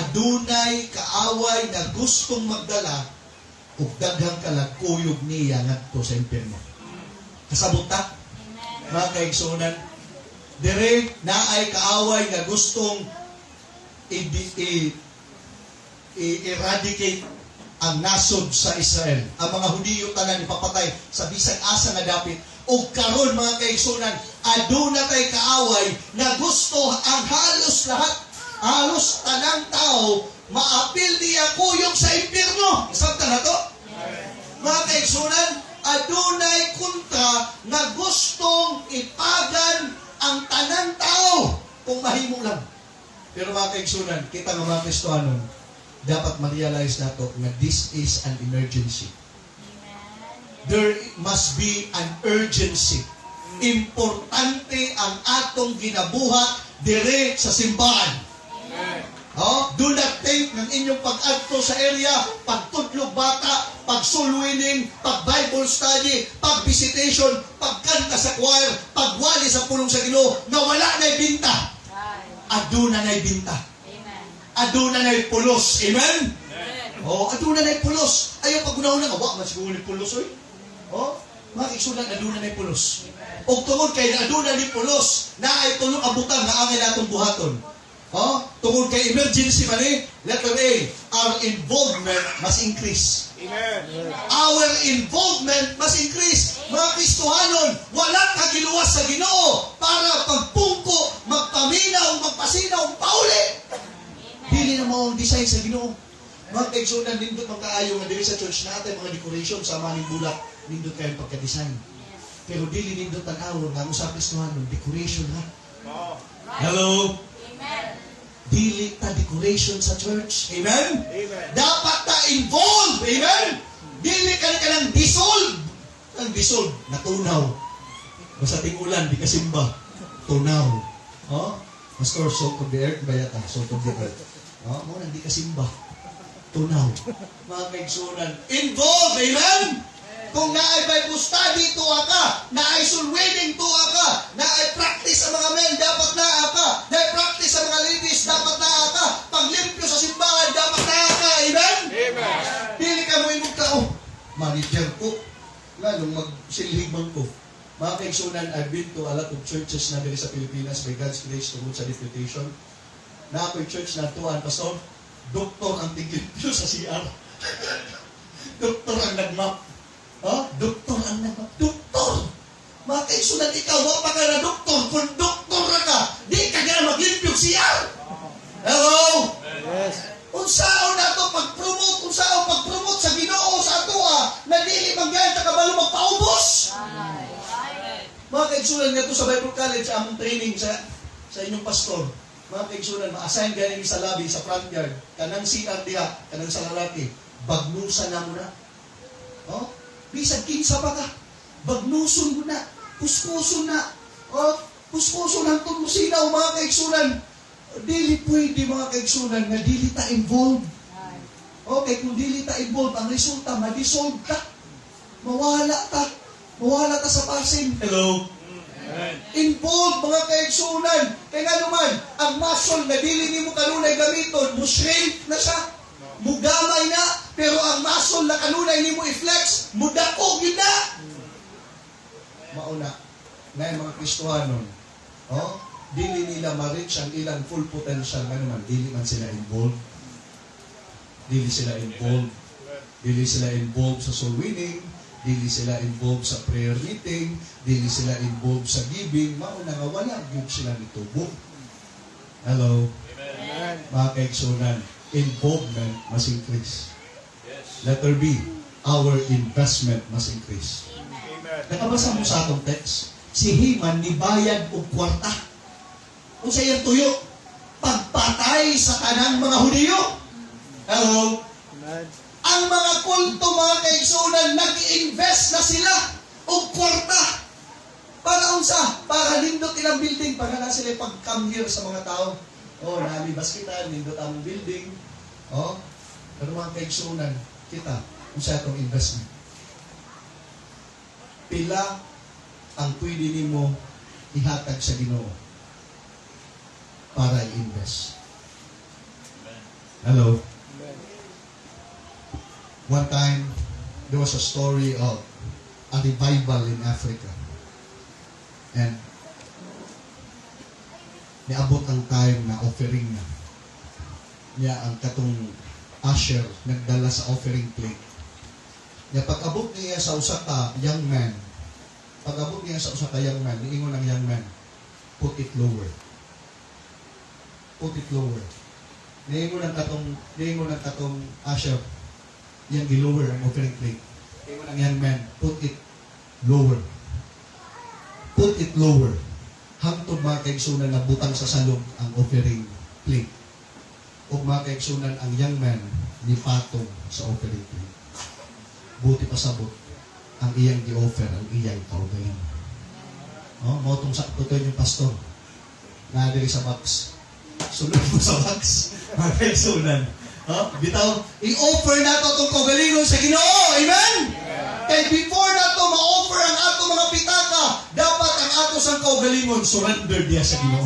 S2: Adunay kaaway na gustong magdala og daghang kalagkuyog niya ngadto sa impyerno. Kasabot ta? Mga kaigsunan, dire naay kaaway nga gustong i-eradicate ang nasod sa Israel. Ang mga Hudiyo tanan ipapatay sa bisag asa nga dapit. Og karon, mga kaigsunan, aduna tay kaaway na gusto ang halos lahat, halos tanang tao maapil niya kuyog sa impyerno. Sabtan na to? Mga kaigsunan, adunay kontra nga gustong ipagan ang tanang tao kung mahimo lang. Pero mga kaigsunan, kita nga mga Kristohanon, dapat ma-realize nato nga this is an emergency. There must be an urgency. Importante ang atong ginabuhat dire sa simbahan. Oh, do not think ng inyong pag-adto sa area, pagtudlog bata, pag soul winning, pag Bible study, pag visitation, pagkanta sa choir, pagwali sa pulong sa Ginoo, nga wala na'y binta. Aduna na'y binta. Aduna na'y pulos. Amen? Oh, aduna na'y pulos. Ayaw pag una nga, wa man siguro ni pulos oy. Oh, mga kaigsunan, aduna na'y pulos. Og tungod kay aduna ni pulos, naay tulo ka butang nga angay natong buhaton. Oh, tungod kay emergency man eh, letter A, our involvement must increase.
S3: Amen.
S2: Our involvement must increase. Mga Kristohanon, wala ka giluwas sa Ginoo para pagpungko, magpaminaw, magpasinaw, pauli. Dili na mao ang design sa Ginoo. Mga kaigsunan, nindot man kaayo nga diri sa church natin mga decoration sa maning bulak, nindot kayo pagka-design. Pero dili nindot tan-awon nga ang usa Kristohanon, decoration ha.
S3: Oh.
S2: Hello. Dili ta decoration sa church. Amen?
S3: Amen.
S2: Dapat ta involved. Amen? Dili ka na kanang dissolve. Ang dissolve, natunaw. Basta ting-ulan, di ka simba. Tunaw. Oh? Pastor, salt of the earth ba yata? Salt of the earth. Oh, mao nang di ka simba. Tunaw. Mga kaigsunan, involved. Amen? Kung naay Bible study, tuwa ka. Naay soul winning, tuwa ka. Naay practice sa mga men, dapat naa ka. Naay practice sa mga ladies, dapat naa ka. Paglimpyo sa simbahan, dapat naa ka. Amen?
S3: Amen.
S2: Dili ka mo imong tao. Manager ko. Lalong magsilhig man ko. Mga kaigsunan, I've been to a lot of churches na diri sa Pilipinas by God's grace tungod sa deputation. Na ako'y church na tuan, Pastor, doktor ang tiglimpyo sa CR. Doktor ang nagmap. Oh, doktor ang nagmap. Doktor! Mga kaigsunan, ikaw, wa pa ka na doktor. Kung doktor na ka, di ka na maglimpyo CR. Hello?
S3: Yes.
S2: Unsaon nato pag-promote, unsaon pag-promote sa Ginoo sa atoa na dili man gayud ta kabalo magpaubos. Mga kaigsunan, ngadto sa Bible College among training sa inyong pastor. Mga kaigsunan, ma-assign gani mi sa lobby sa front yard, kanang CR diha, kanang sa lalaki, bagnusan na mo na. Oh, bisag kinsa pa ka, bagnuson mo na, kuskuson na. Oh, kuskuson hangtod mo sinaw, mga kaigsunan. Dili pwede, mga kaigsunan, nga dili ta involved. Okay, kung dili ta involved, ang resulta, ma-dissolve ka. Mawala ta. Mawala ta sa pasin. Hello?
S3: Amen.
S2: Involved, mga kaigsunan. Kaya nga naman, ang muscle na dili nimo kanunay gamiton, mo-shrink na siya. Mugamay na, pero ang muscle na kanunay nimo i-flex, mudako gyud na. Mauna, na mga Kristohanon, oh, dili nila ma-reach ang ilang full potential nga naman, dili man sila involved. Dili sila involved. Dili sila involved sa soul winning, dili sila involved sa prayer meeting, dili sila involved sa giving, mauna nga wala gyud sila nitubo. Hello,
S3: Amen.
S2: mga kaigsunan, involvement must increase. Letter B, our investment must increase.
S3: Amen.
S2: Nakabasa mo sa atong text, si Haman nibayad og kwarta. Unsa iyang tuyo? Pagpatay sa tanang mga Hudiyo. Hello?
S3: Amen.
S2: Ang mga kulto, mga kaigsunan, nag-invest na sila og kwarta. Para unsa? Para nindot ilang building, para na sila pag-come here sa mga tao. Oh, nami baskitan, nindot ang building. Oh, pero mga kaigsunan, kita, unsa atong investment? Pila ang pwede nimo ihatag sa Ginoo para i-invest? Hello?
S3: Amen.
S2: One time, there was a story of a revival in Africa. And niabot ang time na offering na. Niya ang katong usher nagdala sa offering plate. Niya pag-abot niya sa usa ka young man, pag-abot niya sa usa ka young man, niingon ang young man, "Put it lower. Put it lower." Niingon ang katong usher, iyang gi-lower ang offering plate. Ingon ang young man, "Put it lower. Put it lower." Hangtod, mga kaigsunan, na butang sa salog ang offering plate. Ug mga kaigsunan, ang young man ni patong sa offering plate. Buti pasabot, ang iyang gi-offer, ang iyang kaugalingon. Oh, mao tong sakto to yung pastor. Na diri sa box. Sulod mo sa box. Mga kaigsunan. Oh, bitaw, i-offer nato atong kaugalingon sa Ginoo. Amen? Kay before nato ma-offer ang ato mga pitaka, dapat ang ato sang kaugalingon surrender diya sa Ginoo.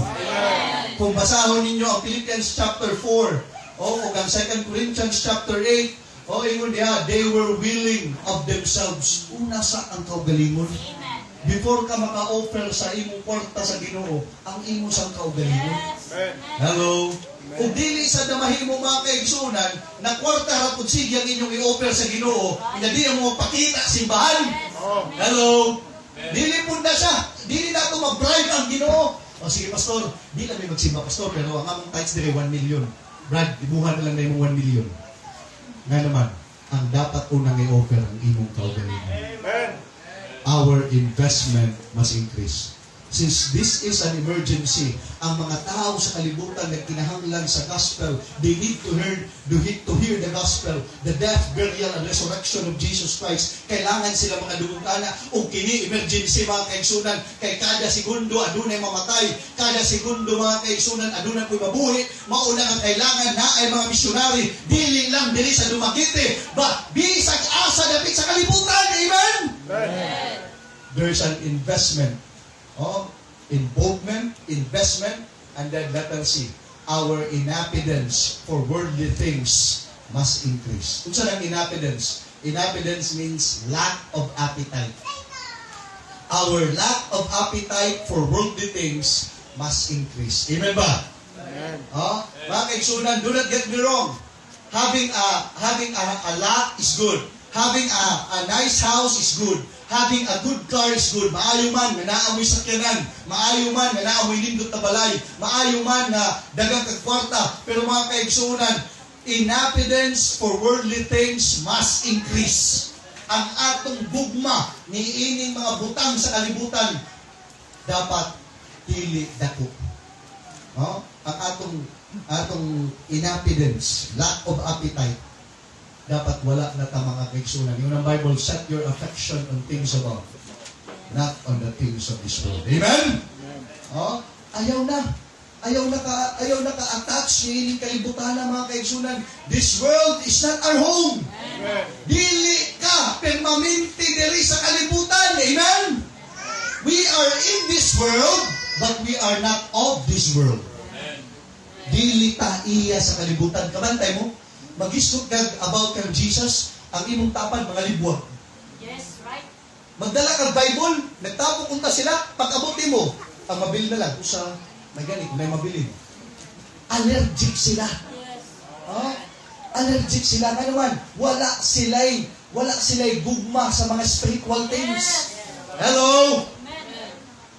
S2: Kung basahon ninyo ang Philippians chapter 4, o ug ang 2 Corinthians chapter 8, o ingon diha, they were willing of themselves. Una sa ang kaugalingon. Before ka maka-offer sa imong kwarta sa Ginoo, ang imo sang kaugalingon.
S3: Amen.
S2: Hello? Kung dili sa mahimo, mga kaigsunan, na kwarta ra pud sige ang inyong i-offer sa Ginoo, nya di mo magpakita simbahan.
S3: Oh.
S2: Hello? Dili pud na siya. Dili na ito mag-bribe ang Ginoo. O sige, pastor, di lang may magsimba, pastor, pero ang among tithes dire 1 million. Brad, ibuhan na lang na imong 1 million. Nga naman, ang dapat unang i-offer ang imong kaugalingon.
S3: Amen.
S2: Our investment must increase. Since this is an emergency, ang mga tao sa kalibutan nagkinahanglan sa gospel. They need to hear the gospel, the death, burial, and resurrection of Jesus Christ. Kailangan sila mga dungog ana. O kini emergency, mga kaigsunan, kay kada segundo adunay mamatay, kada segundo, mga kaigsunan, adunay po'y mabuhi. Mao na ang kailangan na ay mga misyonary, dili lang diri sa Dumaguete, ba bisag asa dapit sa kalibutan. Amen.
S3: Amen.
S2: There's an investment. Oh, involvement, investment, and then let us see, our inappetence for worldly things must increase. Unsa nang inappetence? Inappetence means lack of appetite. Our lack of appetite for worldly things must increase. Amen ba?
S3: Amen.
S2: Oh, mga kaigsunan, do not get me wrong. Having a lot is good. Having a nice house is good. Having a good car is good. Maayo man nga naa mo'y sakyanan. Maayo man nga naa mo'y nindot na balay. Maayo man na daghang kag kwarta. Pero mga kaigsunan, inappetence for worldly things must increase. Ang atong gugma ni ining mga butang sa kalibutan dapat dili dako. No? Ang atong inappetence, lack of appetite, dapat wala na ta, mga kaigsunan. Yung ang Bible, "Set your affection on things above, not on the things of this world." Amen?
S3: Amen.
S2: Oh, ayaw na. Ayaw na ka attach ni ining kalibutan na, mga kaigsunan. This world is not our home.
S3: Amen.
S2: Dili ka permanente diri sa kalibutan. Amen? We are in this world, but we are not of this world. Dili ta iya sa kalibutan. Kabantay mo, magisgot kag about kang Jesus, ang imong tapad mga libwag. Magdala kag Bible, nagtapok unta sila, pag abot mo, ang mabilin na lang, usa, may ganit, may mabilin. Allergic sila. Oh, allergic sila. Nga naman, wala sila'y gugma sa mga spiritual things. Hello?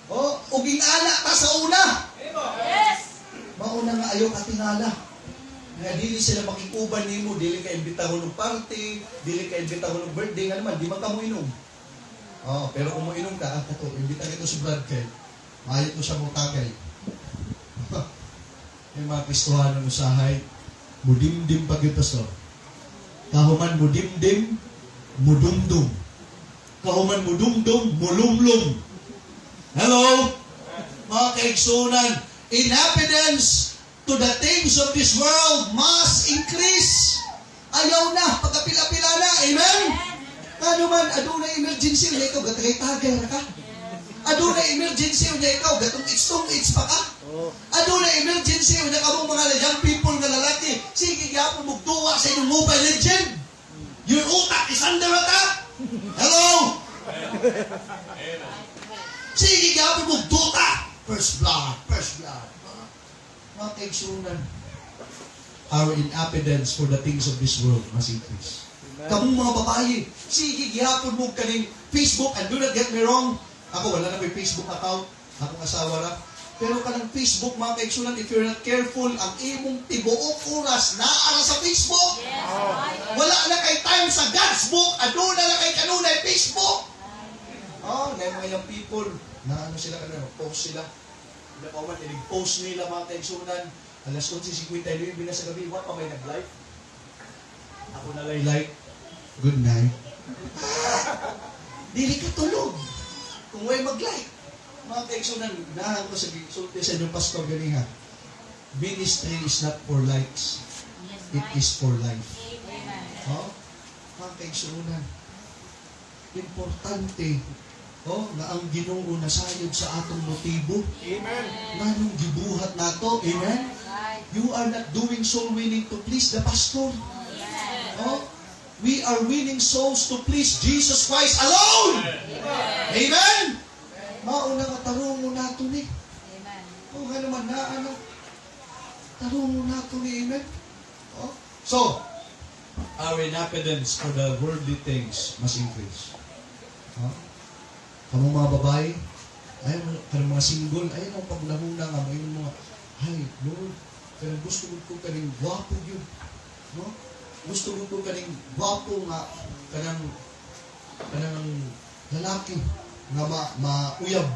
S2: Oh, uging ana ta sa una. Mauna nga ayaw katingala. Nga dili sila makikuban nimo, dili ka imbitahon og party, dili ka imbitahon og birthday, nga naman di man ka mo inom. Oh, pero kung mo inom ka, ah, kato, imbita kito si Brad kay maayo to siya mo takay. Yung mga Kristohanon usahay, mudimdim pag yun, pastor. Kahuman mudimdim, mudumdum. Kahuman mudumdum, mulumlum. Hello? Mga kaigsunan, inappetence to the things of this world must increase. Ayaw na, pagkapila-pila na. Amen? Ano man, aduna emergency, unya ikaw, gatagay-tagay ra ka. Aduna emergency, unya ikaw, gatong it's it's pa ka. Aduna emergency, unya kamong mga young people nga lalaki, sige gyapon mugtuwa sa inyong Mobile Legend. Your utak is under attack. Hello? Sige gyapon mugduta. First blood, first blood. Mga kaigsunan, our inappetence for the things of this world must increase. Kamong mga babae, sige gihapon mo kaning Facebook, and do not get me wrong, ako wala na may Facebook account, akong asawa ra. Pero kanang Facebook, mga kaigsunan, if you're not careful, ang imong tibuok oras naa ra sa Facebook. Wala na kay time sa God's book, aduna na kay kanunay Facebook. Oh, na mga young people, na ano sila kanang post sila. Hindi pa man post nila, mga kaigsunan. Alas 11:59 na sa gabi, wa pa may nag-like. Ako na lay like, "Good night." Dili ka tulog kung way mag-like. Mga kaigsunan, nahan ko sa sulti sa inyong pastor ganiha. Ministry is not for likes. It is for life. Oh, mga kaigsunan, importante, oh, nga ang Ginoo nasayod sa atong motibo.
S3: Amen.
S2: Nganong gibuhat nato. Amen? You are not doing soul winning to please the pastor. Oh, we are winning souls to please Jesus Christ alone. Amen? Mauna nga tarungon nato ni. Oh, nga naman na ano. Tarungon nato ni. Amen? Oh. So, our inappetence for the worldly things must increase. Oh. Kamo mga babae, ay, kanang mga single, ay, ang paghunahuna nga, mo mga, "Ay, Lord, kanang gusto ko kaning gwapo yun." No? Gusto ko kaning gwapo nga, kanang lalaki, nga mauyab.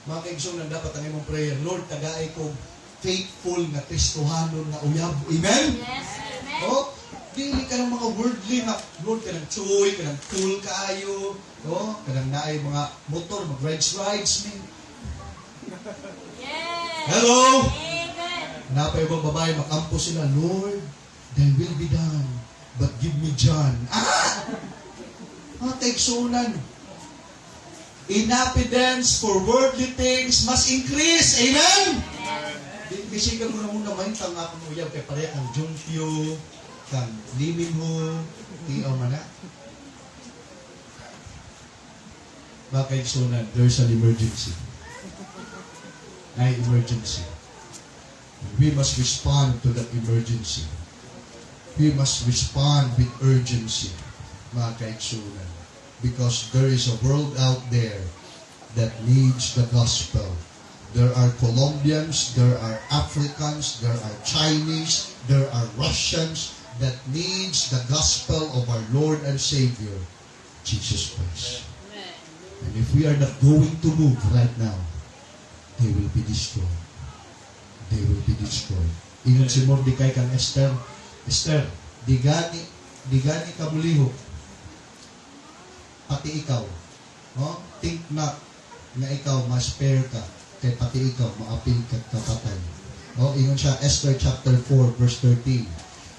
S2: Mga kaigsunan, dapat ang imong prayer, "Lord, tagaay ko faithful nga Kristohanon nga uyab." Amen?
S4: Yes, amen.
S2: Oh, dili ka ng mga worldly nga, Lord, kanang chuy, kanang cool kaayo, oh, kanang naay mga motor, mag rides rides ni. Hello?
S4: Amen.
S2: Naa pa ibang babae, makampo sila, "Lord, thy will be done, but give me John." Ah! Mga kaigsunan, inappetence for worldly things must increase. Amen? Di ka muna muna mahintang akong uyab kay pareha kang Jungpyo, kang Lee Min Ho, tiaw man na. Mga kaigsunan, there's an emergency. Ay emergency. We must respond to that emergency. We must respond with urgency, mga kaigsunan. Because there is a world out there that needs the gospel. There are Colombians, there are Africans, there are Chinese, there are Russians that needs the gospel of our Lord and Savior, Jesus Christ. And if we are not going to move right now, they will be destroyed. They will be destroyed. Ingon si Mordecai kang Esther, "Esther, di gani ka mulihok, pati ikaw, no? Think not nga ikaw ma-spare ka, kay pati ikaw maapil ka kapatay." No? Ingon siya, Esther chapter 4, verse 13.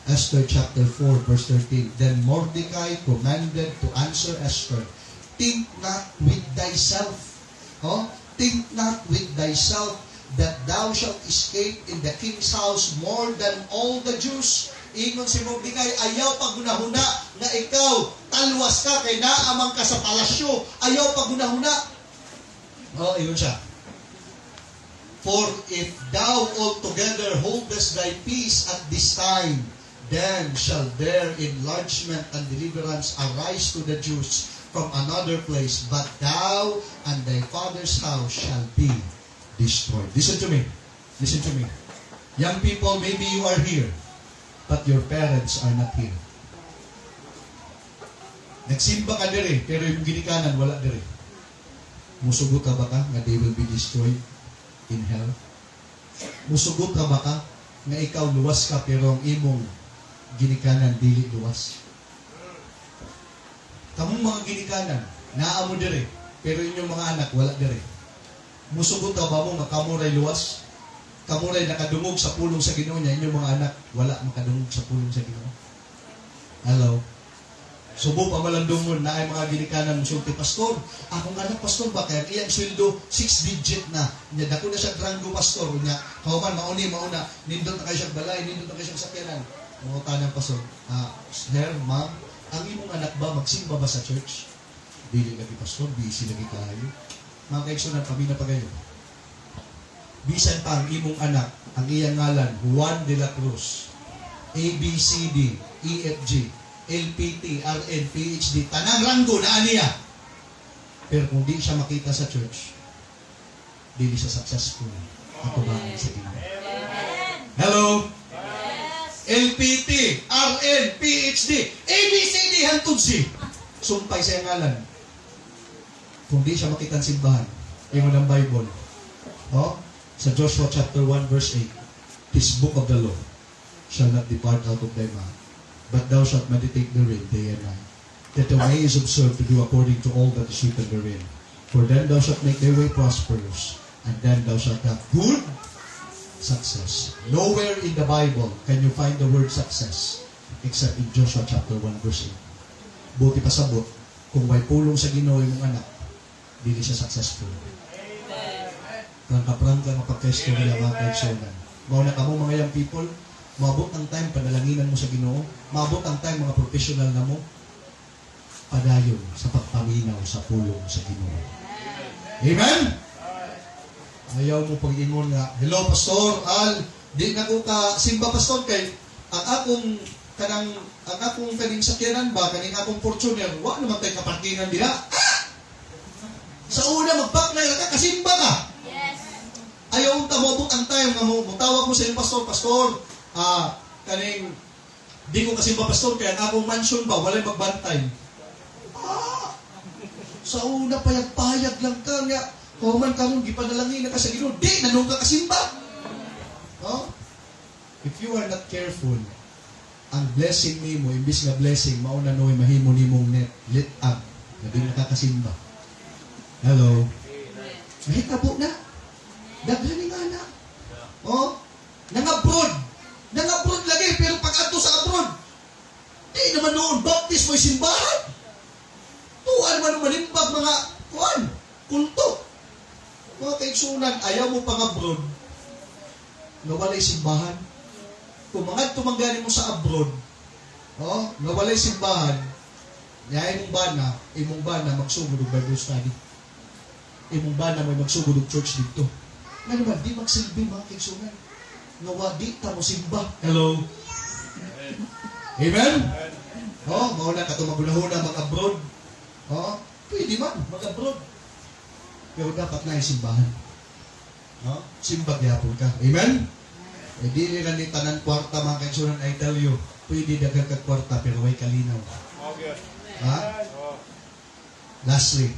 S2: Esther chapter 4, verse 13. Then Mordecai commanded to answer Esther, "Think not with thyself." Oh? "Think not with thyself that thou shalt escape in the king's house more than all the Jews." Ingon si Mordecai, "Ayaw paghunahuna nga ikaw talwas ka kay naa man ka sa palasyo. Ayaw paghunahuna." Oh, ingon siya. "For if thou altogether holdest thy peace at this time, then shall their enlargement and deliverance arise to the Jews from another place, but thou and thy father's house shall be destroyed." Listen to me. Listen to me. Young people, maybe you are here, but your parents are not here. Nagsimba ka diri, pero yung ginikanan wala diri. Musugot ka ba ka nga they will be destroyed in hell? Musugot ka ba ka nga ikaw luwas ka pero ang imong ginikanan dili luwas? Kamong mga ginikanan, naa mo diri, pero inyong mga anak wala diri. Musugot ka ba mo nga kamo ray luwas? Kamo ray nakadungog sa pulong sa Ginoo niya, inyong mga anak wala makadungog sa pulong sa Ginoo? Hello? Subo pa malandungon na ay mga ginikanan musulti, "Pastor, akong anak, pastor ba, kaya iyang sweldo, six digit na. Nya dako na siya ranggo, pastor. Nya, kauban, mauni, mauna, nindot na kayo siyang balay, nindot na kayo siyang sakyanan." Mga pastor, "Ah, sir, ma'am, ang imong anak ba, magsimba ba sa church?" "Dili lagi, pastor, busy lagi kayo." Mga kaigsunan, kami na pagayo. Bisan pa ang imong anak, ang iyang ngalan, Juan de la Cruz, A, B, C, D, E, F, G, L, P, T, R, N, P, H, D, tanang ranggo na niya. Pero kung di siya makita sa church, dili siya successful atubangan sa Ginoo. Hello? LPT, RN, PhD, A, B, C, D, hantod C. Sumpay sa iyang ngalan. Kung di siya makita ang simbahan, ingon ang Bible. Oh, sa Joshua chapter 1 verse 8. "This book of the law shall not depart out of thy mouth, but thou shalt meditate therein day and night, that thou mayest observe to do according to all that is written therein. For then thou shalt make thy way prosperous, and then thou shalt have good success." Nowhere in the Bible can you find the word "success" except in Joshua chapter 1 verse 8. Buot ipasabot, kung way pulong sa Ginoo imong anak, dili siya successful. Prangka-prangka nga pagkaistorya, mga kaigsuonan. Mao na kamo mga young people, maabot ang time panalanginan mo sa Ginoo, maabot ang time mga professional na mo, padayon sa pagpaminaw sa pulong sa Ginoo. Amen? Ayaw mo pag-ingon nga, "Hello, Pastor Al, di na ko ka simba, Pastor, kay ang akong kaning sakyanan ba, kaning akong Fortuner, wa naman tay kaparkingan diha." Ah! Sa una magbaklay ka, kasimba ka. Ayaw unta moabot ang time nga mo mutawag mo sa inyong pastor, "Pastor, kaning di ko kasimba, Pastor, kay ang akong mansion ba walay magbantay." Ah! Sa una payag-payag lang ka nga human karon gipanalangin na ka sa Ginoo, di na nung ka kasimba. Oh? If you are not careful, ang blessing nimo imbis nga blessing mao na noy mahimo nimong net lit up na di nakakasimba. Hello. Mahitabo na. Daghan ni nga na. Oh, nang-abroad. Nang-abroad lagi, pero pag adto sa abroad, di naman noon Baptist mo'y simbahan. Tuan man manimbag mga kuan, kulto. Mga kaigsuonan, ayaw mo pang abroad, nga walay simbahan. Kung mga tumanggani mo sa abroad, oh, nga walay simbahan, niya imong bana magsugod og Bible study. Imong bana may magsugod og church dito. Nga naman, di magsilbi, mga kaigsuonan, nga wa di ta mo simba. Hello? Amen? Oh, mao na kato magunahuna mag-abroad. Oh, pwede man mag-abroad. Pero dapat na simbahan. No? Simba gyapon ka. Amen? Eh, dili lang ni tanan kwarta, mga kaigsuonan, I tell you, pwede daghan kag kwarta pero way kalinaw. Ha? Lastly,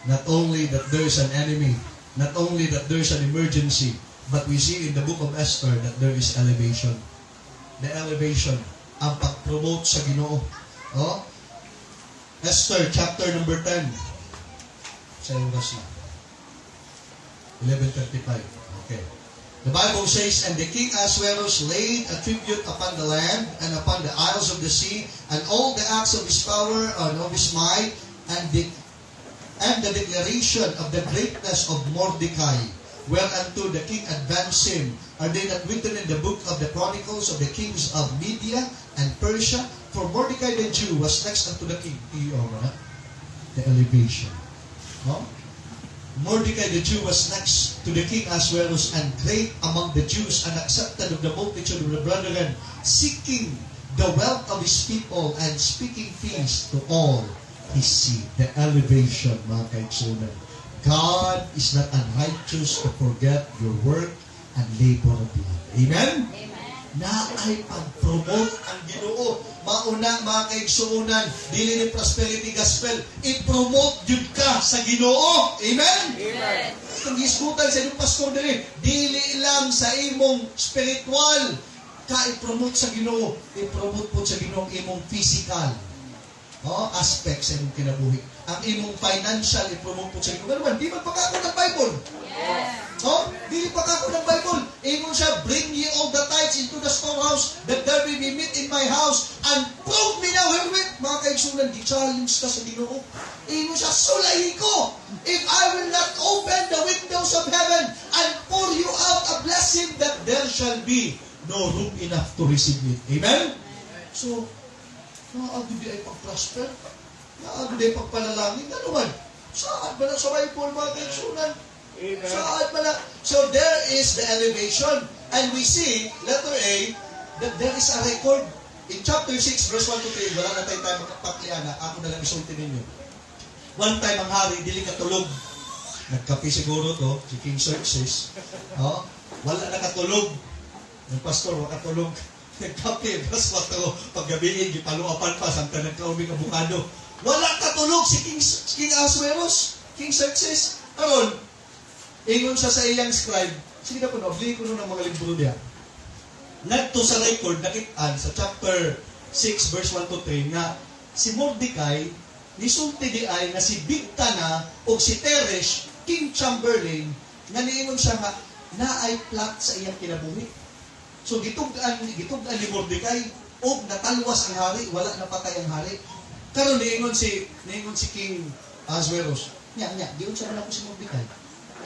S2: not only that there is an enemy, not only that there is an emergency, but we see in the book of Esther that there is elevation. The elevation, ang pag-promote sa Ginoo. Oh? Esther chapter number 10. Sa oras na. 11:35. Okay. The Bible says, "And the King Ahasuerus laid a tribute upon the land and upon the isles of the sea, and all the acts of his power and of his might, and the declaration of the greatness of Mordecai, whereunto the king advanced him, are they not written in the book of the chronicles of the kings of Media and Persia? For Mordecai the Jew was next unto the king." Iyo na. The elevation. No? "Mordecai the Jew was next to the King Ahasuerus and great among the Jews and accepted of the multitude of the brethren, seeking the wealth of his people and speaking peace to all his seed." The elevation, mga kaigsuonan. God is not unrighteous to forget your work and labor of love. Amen?
S4: Amen.
S2: Naay pag-promote ang Ginoo. Mauna, mga kaigsuonan, dili ni prosperity gospel, i-promote jud ka sa Ginoo. Amen?
S4: Amen.
S2: Kung gisgutan sa inyong pastor diri, dili lang sa imong spiritual ka i-promote sa Ginoo, i-promote po sa Ginoo ang imong physical, oh, aspect sa imong kinabuhi. Ang imong financial i-promote po sa Ginoo. Ganun man, di man pagkako ng Bible. Oh, dili pa kako ng Bible. Ingon siya, "Bring ye all the tithes into the storehouse, that there may be meat in my house, and prove me now herewith." Mga kaigsuonan, gi-challenge ka sa Ginoo. Ingon siya, "Sulayi ko, if I will not open the windows of heaven and pour you out a blessing that there shall be no room enough to receive it." Amen? So, naa di ay pag-prosper? Naa di ay pagpanalangin? Ano man? Saan ba na sa Bible, mga kaigsuonan?
S3: Amen.
S2: Saan ba na? So there is the elevation. And we see, letter A, that there is a record. In chapter 6, verse 1 to 3, wala na tayong time magpakliana. Ako na lang isulti ninyo. One time ang hari, dili katulog. Nagkape siguro to, si King Xerxes. Oh, wala nakatulog. Yung pastor, wala katulog. Nagkape, verse 4, paggabi, gipaluapan pa, samtang nagkauming abukado. Wala katulog si King Ahasuerus, King Xerxes. Aron, ingon siya sa iyang scribe, sige na po, no, ko ng mga libro niya. Ngadto sa record, nakitaan sa chapter 6 verse 1 to 3 nga si Mordecai nisulti di ay nga si Bigtana o si Teresh, King Chamberlain, nga niingon siya nga naay plot sa iyang kinabuhi. So gitug-an ni Mordecai og natalwas ang hari, wala napatay ang hari. Karon niingon si King Ahasuerus, "Nya nya, giunsa man ako si Mordecai?"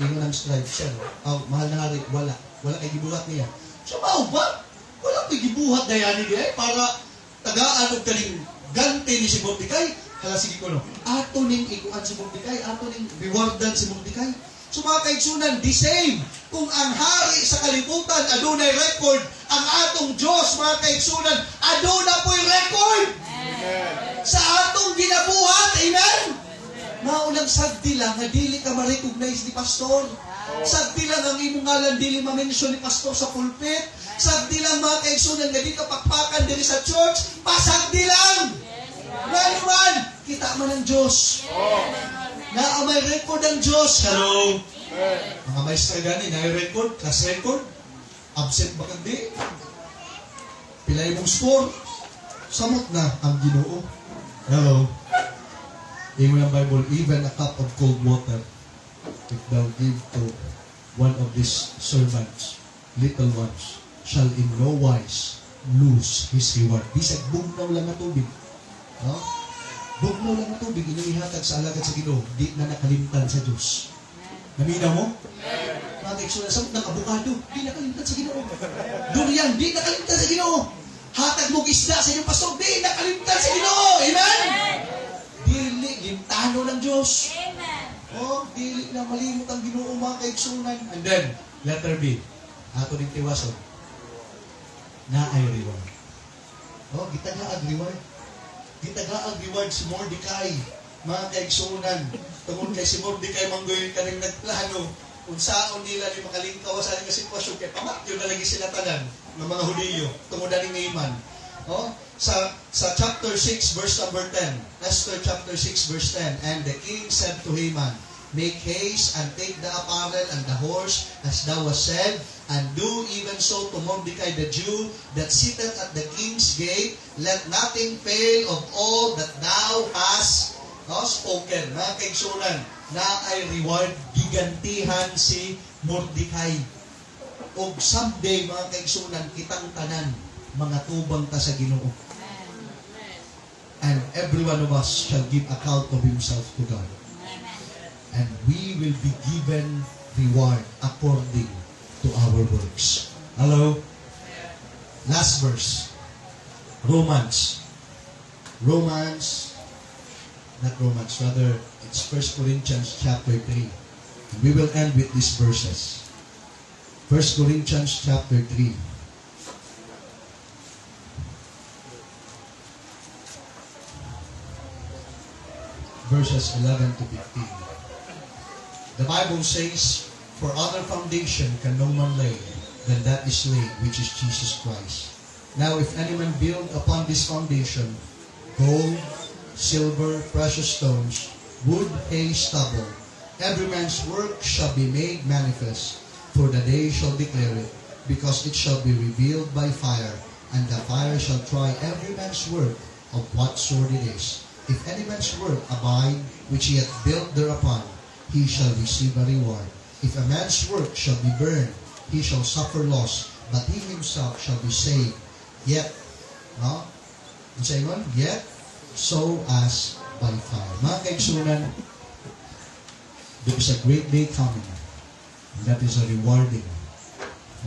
S2: Ingon ang scribe, "Sir, oh, mahal na hari, wala. Wala kay gibuhat niya." So mao ba? Wala kay gibuhat dayani di ay para tagaan og kaning ganti ni si Mordecai. Hala, sige ko no. Ato ning ikuan si Mordecai, ato ning rewardan si Mordecai. So mga kaigsunan, the same. Kung ang hari sa kalibutan adunay record, ang atong Diyos, mga kaigsunan, aduna po'y record sa atong ginabuhat. Amen? Mao lang sagdi lang nga dili ka ma-recognize ni pastor. Sagdi lang ang imong ngalan dili ma-mention ni pastor sa pulpit. Sagdi lang, mga kaigsunan, nga di ka pakpakan diri sa church. Pasagdi lang! Ngano man, kita man ang Diyos. Na may record ang Diyos. Hello? Mga maestra gani, na record, class record. Absent ba kang di? Pila imong score? Samot na ang Ginoo. Hello? Ingon ang Bible, "Even a cup of cold water, if thou give to one of these servants, little ones, shall in no wise lose his reward." Bisag bugnaw lang nga tubig. No? Bugnaw lang nga tubig, inyong ihatag sa alagad sa Ginoo, di na nakalimtan sa Diyos. Naminaw mo? Mga kaigsunan, samot ng abukado, di nakalimtan sa Ginoo. Durian, di nakalimtan sa Ginoo. Hatag mo isda sa inyong pastor, di nakalimtan sa Ginoo. Amen? Dili, limtano ng Diyos.
S4: Amen.
S2: Oh, dili na malimot ang Ginoo, mga kaigsunan. And then, letter B. Ato ning tiwason. Naay reward. Oh, gitagaag reward. Gitagaag reward si Mordecai, mga kaigsunan. Tungod kay si Mordecai manggoy kaning nagplano unsaon nila ni makalingkaw sa nga sitwasyon kay pamatyo na lagi sila tanan ng mga Hudiyo tungod ani ni Haman. Oh, sa chapter 6 verse number 10. Esther chapter 6 verse 10. "And the king said to Haman, 'Make haste and take the apparel and the horse, as thou hast said, and do even so to Mordecai the Jew that sitteth at the king's gate. Let nothing fail of all that thou hast, no, spoken.'" Mga kaigsunan, naay reward, gigantihan si Mordecai. Og someday, mga kaigsunan, kitang tanan, mga tubang ta sa Ginoo. And every one of us shall give account of himself to God. And we will be given reward according to our works. Hello? Last verse. Romans. Romans, not Romans, rather, it's 1 Corinthians chapter 3. And we will end with these verses. 1 Corinthians chapter 3. Verses 11 to 15. The Bible says, "For other foundation can no man lay than that is laid, which is Jesus Christ. Now if any man build upon this foundation, gold, silver, precious stones, wood, hay, stubble, every man's work shall be made manifest, for the day shall declare it, because it shall be revealed by fire, and the fire shall try every man's work of what sort it is. If any man's work abide which he hath built thereupon, he shall receive a reward. If a man's work shall be burned, he shall suffer loss, but he himself shall be saved. Yet," no? Unsa ingon? "Yet, so as by fire." Mga kaigsunan, there is a great day coming. And that is a rewarding.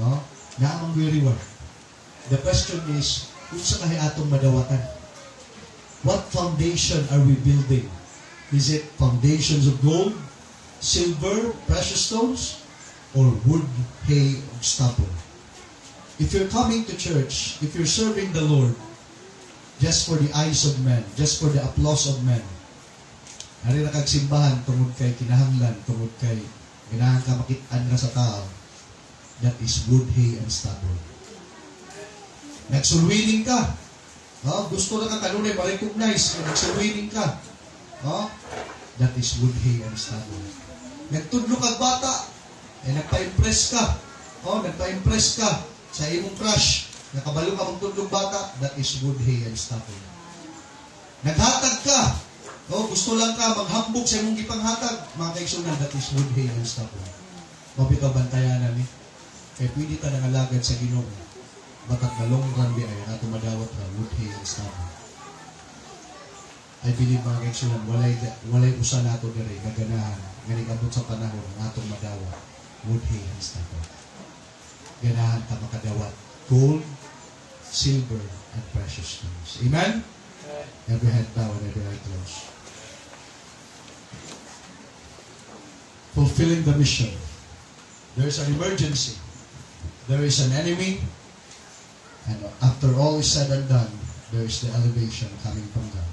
S2: No? Naa man reward. The question is, unsa kahay atong madawatan? What foundation are we building? Is it foundations of gold, silver, precious stones, or wood, hay, or stubble? If you're coming to church, if you're serving the Lord, just for the eyes of men, just for the applause of men, ari ra kag simbahan tungod kay kinahanglan, tungod kay ganahan ka makit-an ka sa tao, that is wood, hay, and stubble. Nag-soul winning ka. Oh, gusto na ka kanunay ma-recognize kung nag-soul winning ka. Oh, that is wood, hay, and stubble. Nagtudlo kag bata, eh nagpa-impress ka. Oh, nagpa-impress ka sa imong crush. Nakabalo ka magtudlog bata, that is wood, hay, and stubble. Naghatag ka. Oh, gusto lang ka maghambog sa imong gipanghatag, mga kaigsunan, that is wood, hay, and stubble. Mao bitaw bantayan ni. Kay pwede ta nangalagad sa Ginoo. But at the long run di ay ato madawat ra wood, hay, and stubble. I believe, mga kaigsunan, walay usa nato diri gaganahan nga nigabot sa panahon ang atong madawat wood, hay, and stubble. Ganahan ta makadawat gold, silver, and precious stones. Amen? Every head bow and every eye closed. Fulfilling the mission. There is an emergency. There is an enemy. And after all is said and done, there is the elevation coming from God.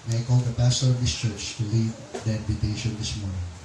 S2: May I call the pastor of this church to lead the invitation this morning.